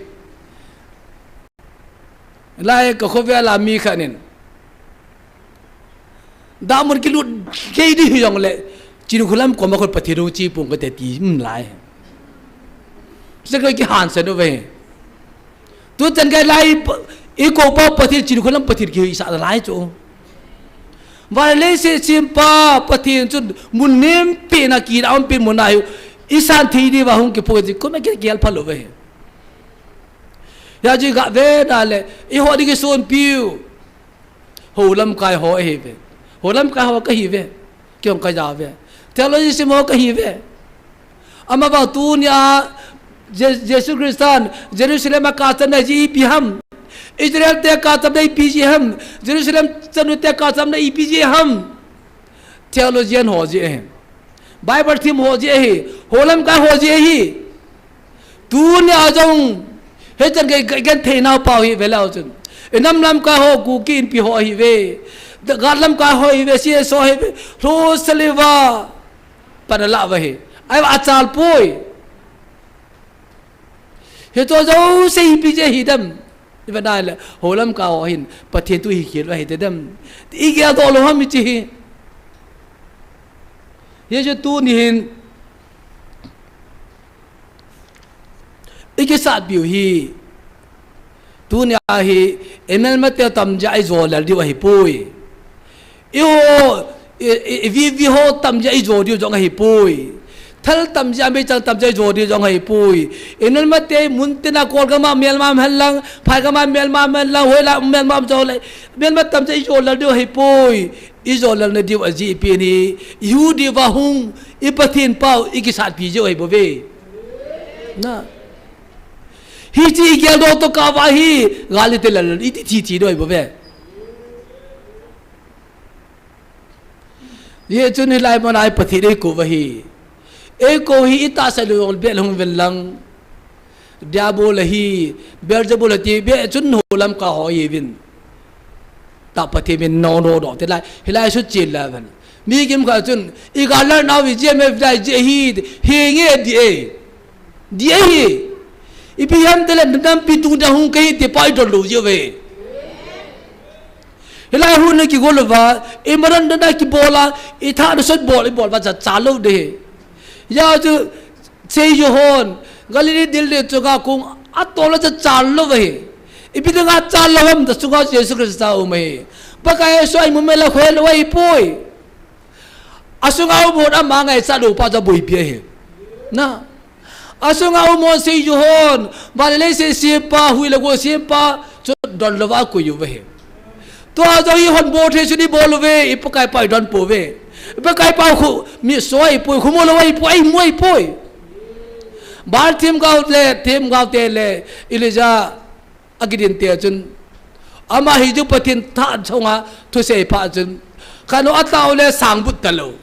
Lai ka khovel a mi khat nin. Damun kilut kei di hi jong le, Chinkholam kom a khut Pathen o chi pung ka te ti, um lai. Sa ka kihan sa lou ve. Tu chan kai lai pa, i ko pa Pathen Chinkholam Pathen kihi sa lai chu. Vai le se sim pa Pathen chun mun nem pe na ki da um pe mun na hi. I san thei di va hung ki po ji ko me ke gel pha lou ve. Ya ji ga ve na le, i ho di ki son piu. Ho lamkai ho ahi ve. Ho lamkai ho ka hi ve. Kiong ka ja ve. Theology sim ho ka hi ve. Ama va tunia Je-, Jesu Christan Jerusalem a kacham na ji ipi ham. Israel te kacham na ipi ji ham. Jerusalem chanu te kacham na ipi ji ham. Theologian ho ji ahi. Bible thim ho ji ahi. Ho lamkai ho ji ahi. Tunia jong, hichan kei, kei, kei thei nau pau hi ve leu chun. I nam lamkai ho Kuki Inpi ho hi ve. Ga lamkai ho hi ve, C S O hi ve. Lo saliva. Pana la va hi. Ai va achal poi. Hicho jouse ipi je hi dem. I va nai le, ho lamkai ho hin, Pathen thu hi khel va hi te dem. I gel doh lou ham i chi hi. Hichu tuni hin, i kisat piu hi. Tunia hi, i melmate tam ja i jo lel diu ahi poi. I ho, i, i, i vi, vi ho tam ja i jo diu jong ahi poi. Thal tam ja, meichang tam ja i jo diu jong ahi poi. I melmate mun tina Kolgam a melma man lang, phaigam a melma man lang, hoila melma jo le. Melma tam ja i jo lel diu ahi poi. I jo lel na diu aji pi ni. I hu diu va hung, i Pathen pau, i kisat pi jo ahi bou ve. Na. Hichi i gel doh to ka va hi, gal i te lel, i ti thi thi do ahi bou ve. Ye chun hilai mun a i Pathen ei ko va hi. Ei ko hi i tahsa lou bel hung vel lang. Diabol ahi, Beelzebul ahi ti be chun ho lamkai ho i vin. Ta Pathen min no no do te lai, hilai su chil la van. Mi kim kha chun, i ga lal nau i G M F dai je hi, hi nge di e. Di e hi. Ipi ham te le nampi tung da hung ka hi te pa i dol lou je ve. Hilai hun na ki gol va, i maran da na ki bola, i tha da sot bol, i bol va cha cha lou de. Ya chu, Sei Johan, Galilee dil le chu ga kung, a tol a cha cha lou ve. Ipi da ga cha lou ham da chu ga Jesu Christa um e. Pakai Jesu ai mu me la khoi lou ai poi. A sunga u bot a ma ngai cha lou pa cha boi pi e. Na. Asunga u Mose ju hon, van le leiset sempa, hui le gou sempa, chu donlouva akoi uve. Tua jong hi hon bol thei chu ibol uve, i Pakaipa idon pouve. I Pakaipa khu, mi soi poi, khu mu lou ahipoi, amu ahipoi. Baal themgao le, themgao te le, Elijah, akidin te chun, ama hi chu Pathen tha chunga thusei pha chun, khat u atao le sang but talou.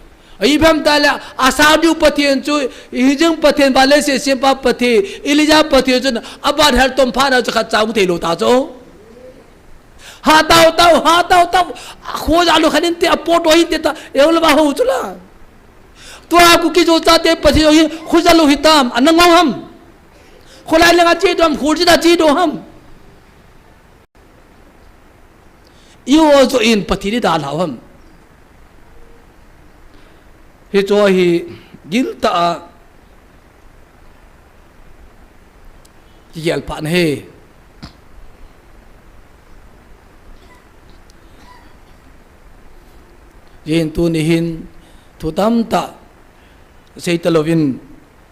Ahivang tale, asang diu Pathen chu, hi jing Pathen, van le leiset sempa Pathen, Elijah Pathen chun, aban hel tom phat na chu khat cha hung theilou ta chu. Ha tao tao, ha tao tao, khoja lou khat in te, apot do hin te ta, eulou va ho chu la. Tua Kuki-Zo chate Pathen hi, khoja lou hitam, ana ngong ham. Kholai lenga che do ham, khol chida che do ham. Iho joh in Pathen idalhau ham. Hicho hi giltah a kigel phat ahi. Hijeh in tuni hin thu tamtah sei talouvin,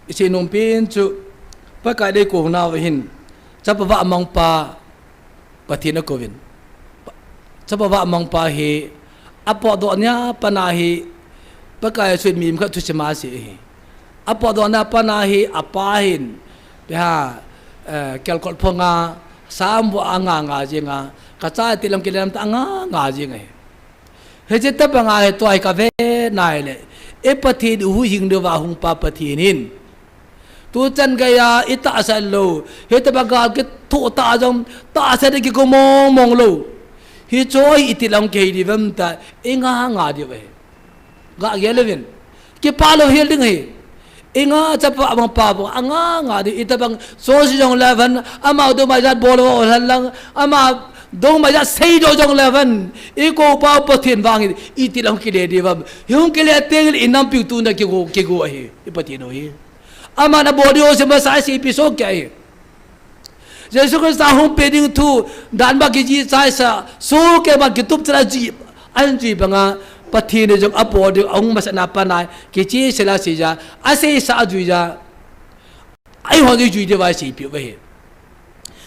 isei nom pen chu, Pakai dei kou nau hin, chapa vahmangpa Pathen akouvin. Chapa vahmangpa hi, apotdoh nia pat a hi, Pakai a sui mi khat thusim asei ahi. Apotdoh nia pat a hi, apa hin, ipi ham, eh, kelkot phong a, sam vo a nga nga jing a, kacha iti lam kile lam tah a nga nga jing ahi. Hiche tobang a hi tua hi kave nai le, i Pathen huhhing diuva hungpa Pathen in, tuchan geiya itahsan lou, hitobang gal kithoh tah jong tahsan ding kigo mong mong lou. Hicho hi iti lam kihei diu vem ta, inga nga diu ahi. Ga gel uvin. Kipah lou hel ding ahi. Inga chapa vahmangpa bou, anga nga di, itobang sosi jong le vang, ama dong mai jat bol vo lhan lang, ama dong mai jat sei do jong le vang, ikoupa Pathen vang hi, iti lam kile diu vem. Hung kile teng le inampiu tuna kigo, kigo ahi, i Pathen u hi. Aman abol diu jouse masa a seipi soh kei ahi. Jesu Christa hung pe ding thu, dan ba kijih chai sa, soh kei ban kitup chala jih, an jih banga, Pathen in jong abol ding, ahung masat na pat a, kicheh sela seija, aseisa ajuija, eiho jui jui diuva iseipiu ahi.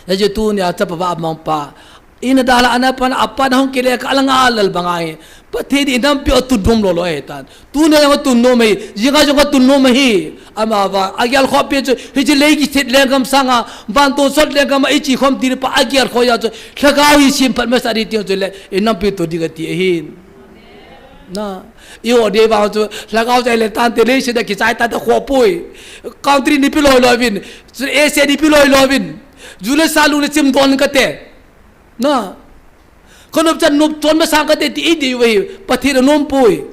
Hijeh tunia chapa vahmangpa, ina dalha na pat a, apat a hung kile kah a langa lal banga hi, Pathen in inampiu atun nom lou lou ahitan. Tuna jong atun nom ahi, jinga jong atun nom ahi. Ama vang, agel khom pen chu, hiche lei kiset lenggam sanga, van tonsot lenggam a iche khom ding pa agel khom a chu, lhagao hi semphat masa ding ti chu le, inampiu to ding ati ahin. Na, iho dei vang chu, lhagao chai le tante, leiset a kichai tante khoh poi. Country nipi loi loi uvin, chu Asia nipi loi loi uvin. Ju le sa lung le chim don kate. Na. Ka nop chan nop chon masang kate ti idei uve, Pathen anom poi.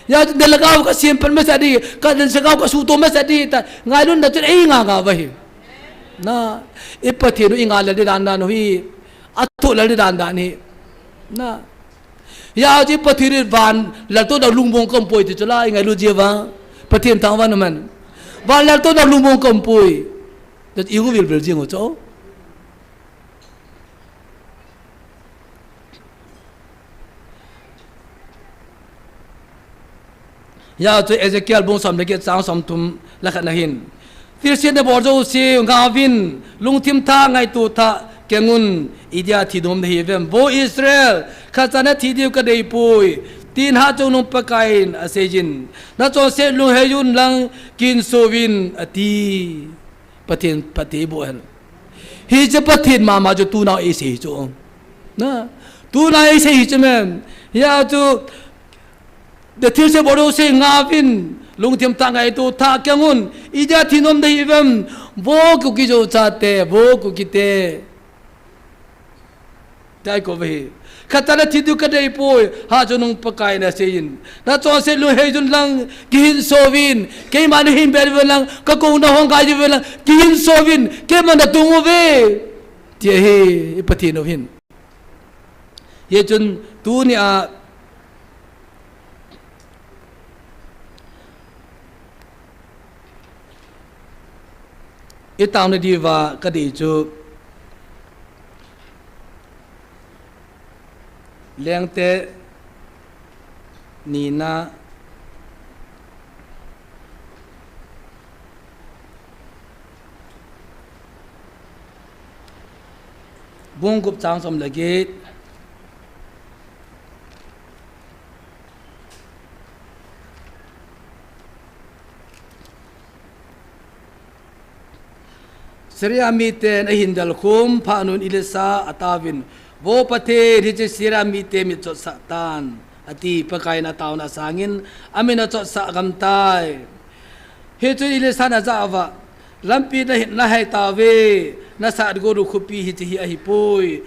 Hijeh chun dalhagao kasemphat masa ding, ka dalhagao kasuhto masa ding ta, ngailutna chun einga nga uve. Na, i Pathen u inga lal ding dan dan u hi, athoh lal ding dan dan hi. Na. Hijeh chun Pathen in van laltouna lungmong kaum poi ti chu la, ingailut jiuva. Pathen thangvah in umhen. Van laltouna lungmong kaum poi. That igu vil vil jing u chu. Hijeh chun Ezekiel bung som le get chang som thum le khat na hin. Thilse nabol jouse ngaovin, lungthim thah, ngaito thah kengun, idia thi nom nahiuvem. Vo Israel, khatcha nathi diu kadei poi, tin Hatchungnung Pakaiyin aseiyin. Nachonset lunghei un lang, kihinso uvin, ati. Pathen, Pathen eiboh hen. Hiche Pathen mama chu tuna eisei chu. Na, tuna eisei chu men. Hijeh chun, thilse bol jouse ngaovin, lungthim thah, ngaito thah kengun, idia thi nom nahiuvem, vo Kuki-Zo chate, vo Kuki te. Tia eikou uve. Khatcha nathi diu kadei poi, Hatchungnung Pakaiyin aseiyin. Nachonset lunghei un lang, kihinso uvin, keiman nahin bel uvin lang, kakouna hung gai uvin lang, kihinso uvin, keiman nadong uve. Ti ahi, i Pathen u hin. Hijeh chun, tunia, itaona diuva kadei chu, Lengte nina, Bung gup chang som le get. Syria miten ahin delkhum phat un Elisha ataovin, Vo Pathen, hiche Syria mite mitchotsah tan, ati. Pakaiyin ataona sangin amin achotsah gamtai. Hichun Elisha in ajah uva, Lampi nahin, nahai tauve, nasatgot u khopi hiche hi ahipoi.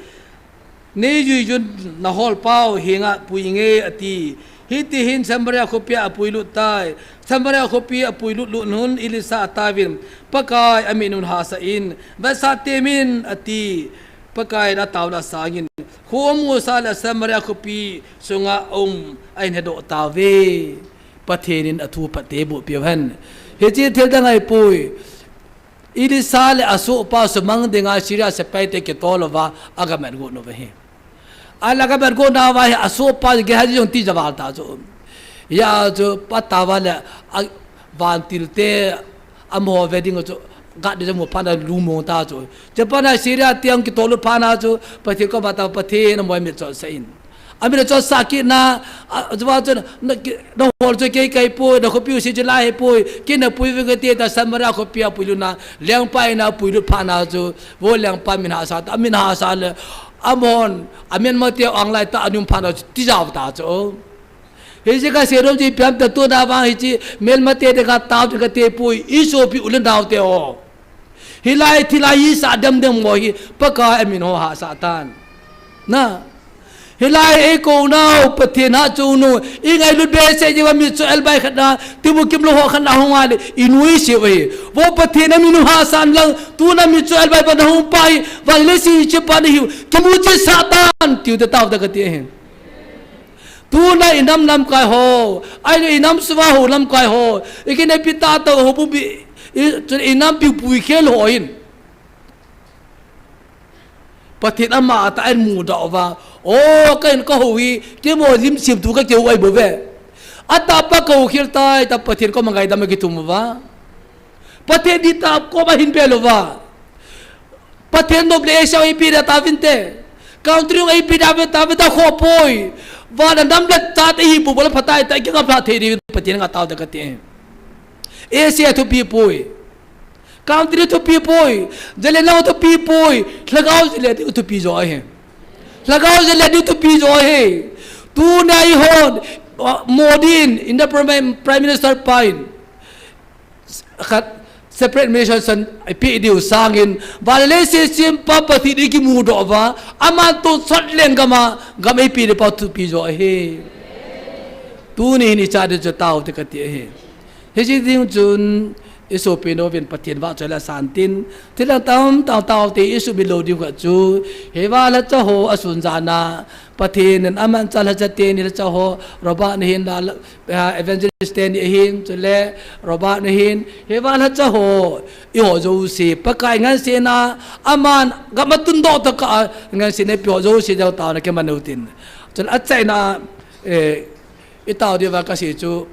Neiyui un naholpau henga pui inge, ati. Hitihin Samaria khopia apuilut tai. Samaria khopi apuilut lut un Elisha ataovin, Pakai, amin un hahsa in, vetsah temin, ati. Pakaiyin ataona sangin, kho amusah le Samaria khopi sunga um ahin hedoh tauve. Pathen in athu phatthei boh peh u hen. Hiche thil dang ahipoi. Elisha le asohpa sumang dinga Syria sepaite kitol uva agamat got uva ahi. Ahile agamat got nauva hi asohpa Gehazi jong tija val ta chu. Hia chu phat uva le a, vantilte amaho ve ding chu gah ding jong mu phat a lungmong ta chu. Chuphat a Syria te jong kitol lut phat a chu Pathen koma ta, Pathen, amaho mitchotsah in. Amin achotsah kit na, a, chuphat chun, na, ki, nahol chu kei kahipoi, nakhopi u Syria ahipoi, kei napui vinge, ati ta. Samaria khopia apuilut na, lengpa in apuilut phat a chu, vo lengpa, min hahsa ta, amin hahsa le, amahon, amelmate anglai tah a aum phat a chu, tija ta chu. Hiche kasei nom chu ipi ham itile, tuna vang hiche melmate dinga tao ding kati poi, isopi u le naote ho. Hilai thilha hisah demdem ho hi Pakai amin ho hahsa tan. Na. Hilai eikou nau Pathen hatchungnung, ingailut behseh jeh uva mitcho elbai khat na, timu kimlou ho khat na hung a le, inuisat u ahi. Vo Pathen, amin u hahsa in lang, tuna mitcho elbai pa nahung pa hi, van le leiset chepa nahiu, kimuchitsah tan, tiu te tao te kati ahi. Tuna inam lamkai ho, ahile inam sunga hou lamkai ho, ikineppi tah tah ho, houbung bi, i, chun inampiu puikhel ho hin Pathen ama atah in amudoh uva, o, ka in ka hou hi, keima lim semthu kakihou ahi bouve. Atahpa kahou khel tai, tia Pathen koma ngaidam akithum uva. Pathen dihtah koma ahin bel uva. Pathen nop le Asia ipi dia tauvinte. Country ipi dia ve tauvinte, khoh poi. Van a nam le chat ihi bou bou le phatai ta, ikingap lha thei diu Pathen nga tao te kati. Asia thupi poi. Country thupi poi. Jale nau thupi poi. Lhagao jale diu thupi jo ahi. Lhagao jale diu thupi jo ahi. Tuna eihon, uh, Modi in, India Prime, Prime Minister pa in. Khat separate administration ipi diu sangin, van le leiset sempa Pathen ikimudoh uva, aman tonsot lenggam a, gam eipeh diu pa thupi jo ahi. Tuni hin ichat diu chu tao te kati ahi. Hiche ding chun, isopi nouvin Pathen vahchoi le asan tin, thil dang tamtah tao te isumil lou diu khat chu, hiva lhacha ho asun jana, Pathen in amanchah lhacha teni lhacha ho, Robert nahin la, la, ah, Evangelist teni ahin, chule Robert nahin, hiva lhacha ho, eiho jouse, Pakai ngansena, aman gam atundoh tokah a, ngansena eipe ho jouse jong taona kiman utin. Chule achaina, eh, itao diuva kasei chu,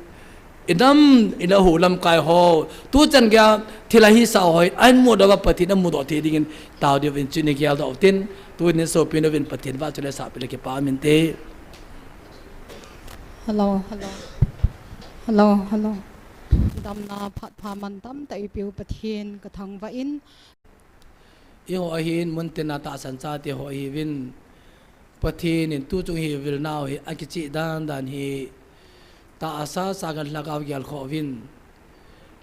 inam, ina hou lamkai ho, tuchan geiya thilha hisah ho, ahin mudoh uva Pathen amudoh thei dingin tao diuvin chun igeldoh utin, tunin sopi nouvin Pathen vahchoi le sahpi le kipa um inte. Hello, hello. Hello, hello. Damna phat pha mantam tah eipeu Pathen kathangvah in. Eiho ahin, muntina tahsan chate ho ihiuvin. Pathen in tuchung hi vilnau hi akicheh dan dan hi tahsa sanga lhagao gelkhoh uvin.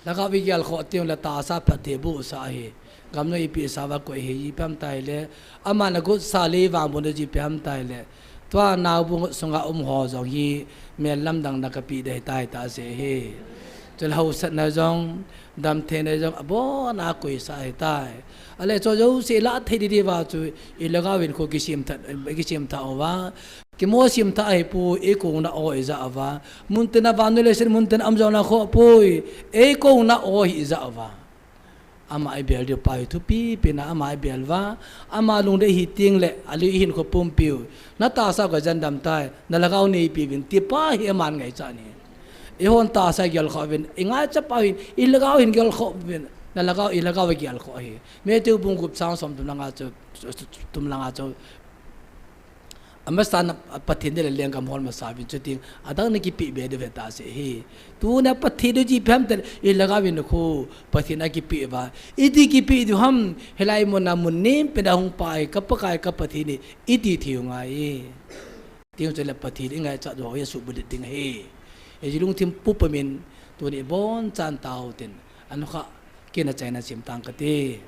Lhagao igelkhoh teng le tahsa phatthei bohsah ahi. Gamnung ipi sah uva koi hi ipi ham itile, aman agot sah le vang bon aji ipi ham itile, tua naobu sunga um ho jong hi mel lamdang na kapeh ding ahitai tah seh hi. Chule hausatna jong, damtheina jong abona koisah ahitai. Ahile chu jouse ilah thei ding diuva chu ilhagao in kho kisemthah, kisemthah uva. Kimo semthah ahipoi, eikouna o ijah uva. Muntina vannoi leiset muntina um jong na khoh poi, eikouna o hi ijah uva. Ama ibel diu pa hi thupi pen a ama ibel uva. Ama lungdei hi teng le, alui ihinkho pumpiu. Na tahsa u kajen dam tai, na lhagao neipeuvin, ti pa hi aman ngaichat ahi. Eihon tahsa igelkhoh uvin, ingaicha pau hin, ilhagao hin gelkhoh uvin. Na lhagao, i lhagao a gel kho ahi. Matthew bung gup chang som thum langa chu, thum langa chu. Amasan a Pathen le lenggam hol masa uvin, chuting adang na kipe be diu ahi tia asei ahi. Tuna Pathen diu ji phem tel i lhagao in khu Pathen a kipe uva. Iti kipe diu ham, hilai mun a mun nem pen a hung pai ka Pakai ka Pathen hi iti thei u ngai. Tiang chu le Pathen i ngaichat u hi suhbulhit ding ahi. Hijeh a lungthim pupa min tuni bonchan tao tin. Anukha kei na chaina sim tang kate.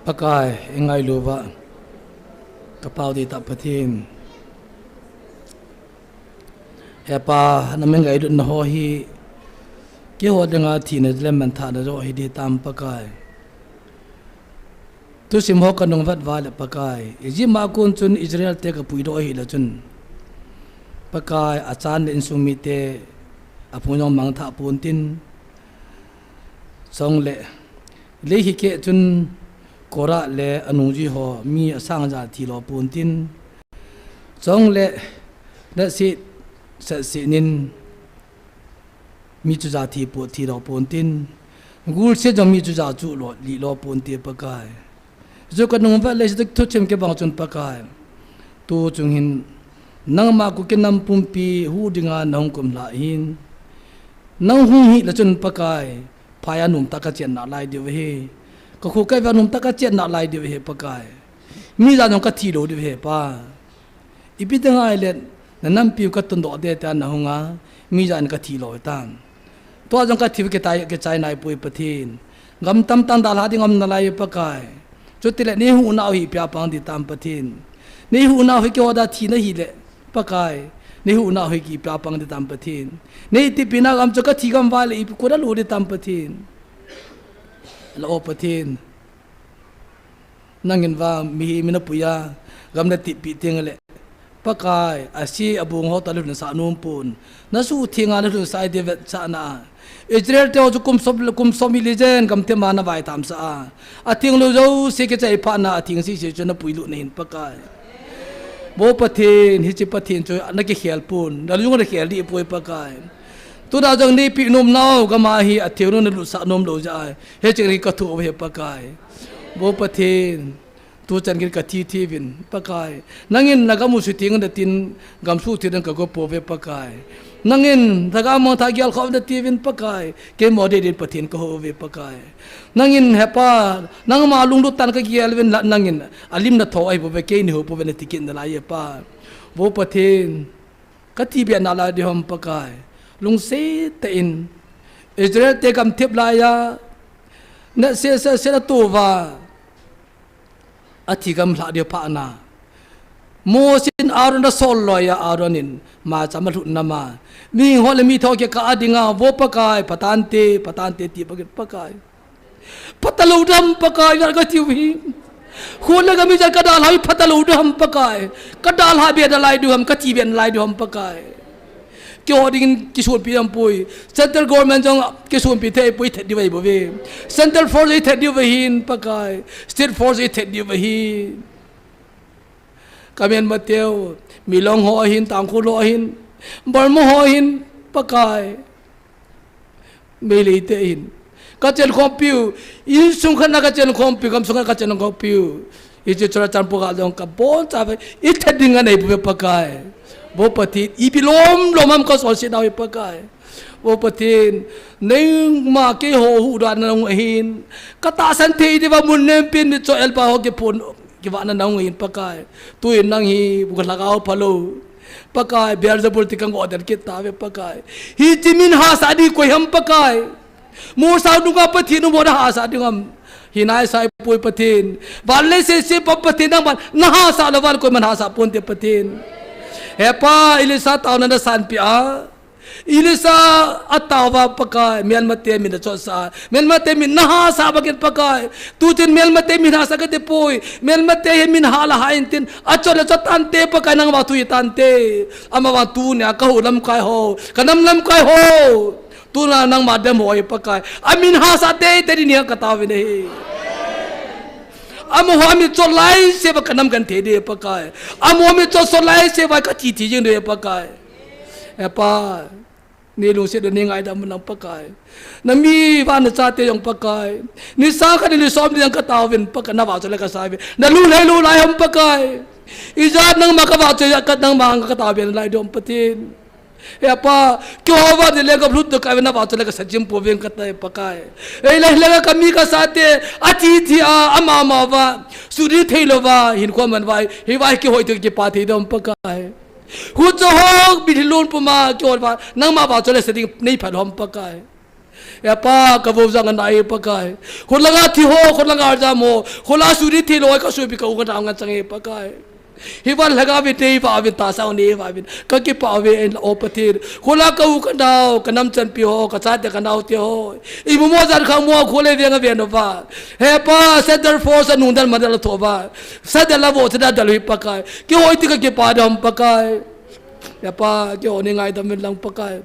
Pakai, i ngailu uva ka pau di ta Pathen. He Pa, na min ngailutna ho hi keiho dinga thina le manthahna jo hi di tam Pakai. Thusim ho ka nung vet uva le Pakai, Egypt ma kon chun Israel te ka puidoh hi le chun, Pakai, a chan le insung mite a phung jong mangthah pon tin, chule lei hi keh chun Korah le a nungjui ho mi a sang ja thi lo pon tin, chule na si sa si nin mi chu ja thi po thi lo pon tin, gul se jong mi chu ja chu lo li lo pon te Pakai. Ju ka nung vet le si thusim ke bang chun Pakai, tu chung hin nangma Kuki nam pumpi hu dinga na hung kum la hin, nang hung hi le chun Pakai, phai a num ta ka chen na lai diu hi, ka khu ka va num ta ka chen na lai diu hi Pakai. Mi ja jong ka thi lo diu hi Pa. Ipi te ngai le, na nampiu ka tundoh de ta na hunga, mi ja in ka thi lo tan. Tua jong ka thi ke tai ke chai nai pui Pathen. Gam tam tan dalha ding om na lai Pakai. Chuti le nei huhna u hi pia pang di tam Pathen. Nei huhna u hi keiho da thina hi le Pakai. Nei huhna u hi ki pia pang di tam Pathen. Nei tipina gam chu ka thi gam vai le ipi ko da lo di tam Pathen. La o Pathen. Nangin vang mihem in na puiya, gam na tipi ting le Pakai, a si a bung ho ta le lhun sa nom pon. Na su thinga le lhun sa i de vet sa na. Israel te ho chu kum som, kum som i le jen gam te ma na vai tam sa a. A thing lo jo si ke chai pha na a thing si si chu na pui lu na hin Pakai. Bo Pathen, hichi Pathen chu na ke khel pon. Na lu na khel di poi Pakai. Tu da jong nei pi nom nau gam a hi a thing lo na lu sa nom lo ja ai. He ching ri ka thu he Pakai. Bo Pathen, tu chan gin ka thi thi vin Pakai. Nangin na gam u su ting na tin gam su thi dan ka go po ve Pakai. Nangin na gam mong tha gial khom na ti vin Pakai. Ke mo de din Pathen ka ho ve Pakai. Nangin he Pa, nangma lunglut tan ka gial vin la nangin a lim na tho ai bo ve ke ni ho po ve na tikin na lai e Pa. Bo Pathen, ka thi bia na lai di hom Pakai. Lungset te in Israel te gam thep lai a. Na se se se la tu va. A thi gam hla dia pha na. Mosi in Aaron da sol loi a Aaron in ma cham a hlut na ma. Mi ho le mi tho ke ka a dinga vo Pakai, pha tante, pha tante ti Pakai, Pakai. Pha ta lo dam Pakai, ya ka tiu hi. Khu le ka mi ja ka dalha pha ta lo dam Pakai. Ka dalha be da lai du ham, ka thi be lai du ham Pakai. Keiho dingin kisonpi aum poi. Central government jong kisonpi thei poi, thet diu ahi bou ve. Central force i thet diu ahin Pakai. State force i thet diu ahi. Ka Myanmar teu, Milong ho ahin, Tangkhul ho ahin, Burma ho ahin, Pakai. Meitei te ahin. Ka chenkhompiu, insung khat na ka chenkhompiu, gamsung khat ka chenkhompiu. Hiche Churachandpur a jong ka boncha ve, i thet ding anei bou ve Pakai. Vo Pathen, ipi lom lom ham ka solse nau hi Pakai. Vo Pathen, nangma keiho huhdoh na nung ahin. Ka tahsan thei diuva mun nempin ni cho elpa ho kiphon, kivahna nung ahin Pakai. Tuin nang hi, bu ka lhagao phalou. Pakai, Beelzebul ti ka ngoh den kit tauve Pakai. Hiche min hahsa ding koi ham Pakai. Mosa nunga Pathen um ho na hahsa ding ham. Hinai sai poi Pathen. Van le sese pa Pathen nangman na hahsa lou van koiman hahsa ponte Pathen. He Pa, Elisha taona na sanpeh a. Elisha a taova Pakai, Myanmar te min na chotsa. Myanmar te min na hahsa bangin Pakai. Tuchin Myanmar te min hahsa kate poi. Myanmar te hi min hah la hah intin. A chot le chot tante Pakai nangma thu hi tante. Amavang tunia ka hou lamkai ho. Ka nam lamkai ho. Tuna nangma dem ho hi Pakai. Amin hahsa teitei ding nia ka taovin ahi. Amaho amin chot lai seuva ka nam genthei ding Pakai. Amaho amin chot sot lai seuva ka thi thi jing ding Pakai. He Pa, nei lungset ding nei ngaidam un lang Pakai. Na mi vang na chate jong Pakai. Ni sang khat ni som ding ka taovin Pakai na vahchoi le ka sa ve. Na lung lhai lou lai ham Pakai. Ijat nangma ka vahchoi ka nangma ka taovin lai ding ham Pathen. He Pa, keiho vang ni le ka lut to ka ve na vahchoi le ka sa jing pouving ka tai Pakai. Ei le le ka mi ka sate, a thi thi a, ama ma va, sudi thei lou va, hinkho man vai, hi vai kihoi to kipa thei ding ham Pakai. Hu cho hok bi lhilun puma kihoi va, nangma vahchoi le sa ding nei phat ham Pakai. He Pa, ka vou jang ana hi Pakai. Khut langa thi ho, khut langa jam ho, khut la suri thi loi ka supi ka u ka nao ngan chang hi Pakai. Hi van lhagao vin nei va vin ta sao nei va vin. Ka kipah uve, en la O Pathen. Khut la ka u ka nao, ka nam chanpi ho, ka chate ka naote ho. I mu mo jan kha mo khut le veng a ven uva. He Pa, Central Force a nung dan ma dan la tho va. Sa dan la vo sa dan dal hi Pakai. Kihoi ti ka kipah dam Pakai. He Pa, kihoi ni ngaidam vin lang Pakai.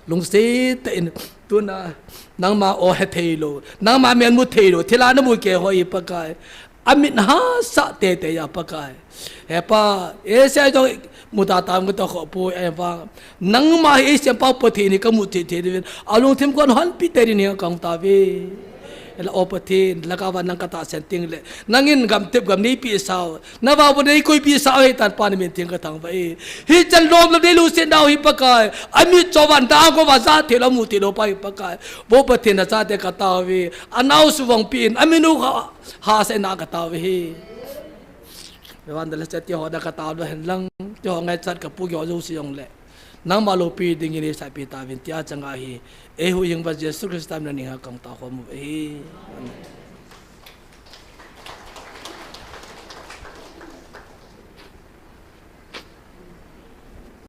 Lungset tah in tuna nangma o he thei lou, nangma min mu thei lou, thil a na mu kei ho hi Pakai. A mit hahsa tete a Pakai. He Pa, Asia jong mu ta tam ka ta kho pu e vang. Nangma hi Asia pa Pathen hi ka mu thei thei diuvin. A lungthim kon hon pi te din hi ka hung tauve. He la O Pathen, lhagao va nang ka tahsan teng le. Nangin gam tep gam nei pi sao. Na va bo nei koi pi sao hi tan Pa na min theng ka thangvah e. Hichan lom lom nei lungset nau hi Pakai. A mit cho van da ko va ja thei lou mu thei lou pa hi Pakai. Vo Pathen na chate ka tauve. A nao suvang pi in. A minu ha, hahsa na ka tauve hi. Van da la cha ti ho da ka tau da hen lang. Ti ho ngaichat ka pu kihou jouse jong le. Nangma loupi dingin ei saipi tauvin tia chang ahi. Ei huhhingpa Jesu Christa min a ning a ka hung tao khom uve hi. Amen.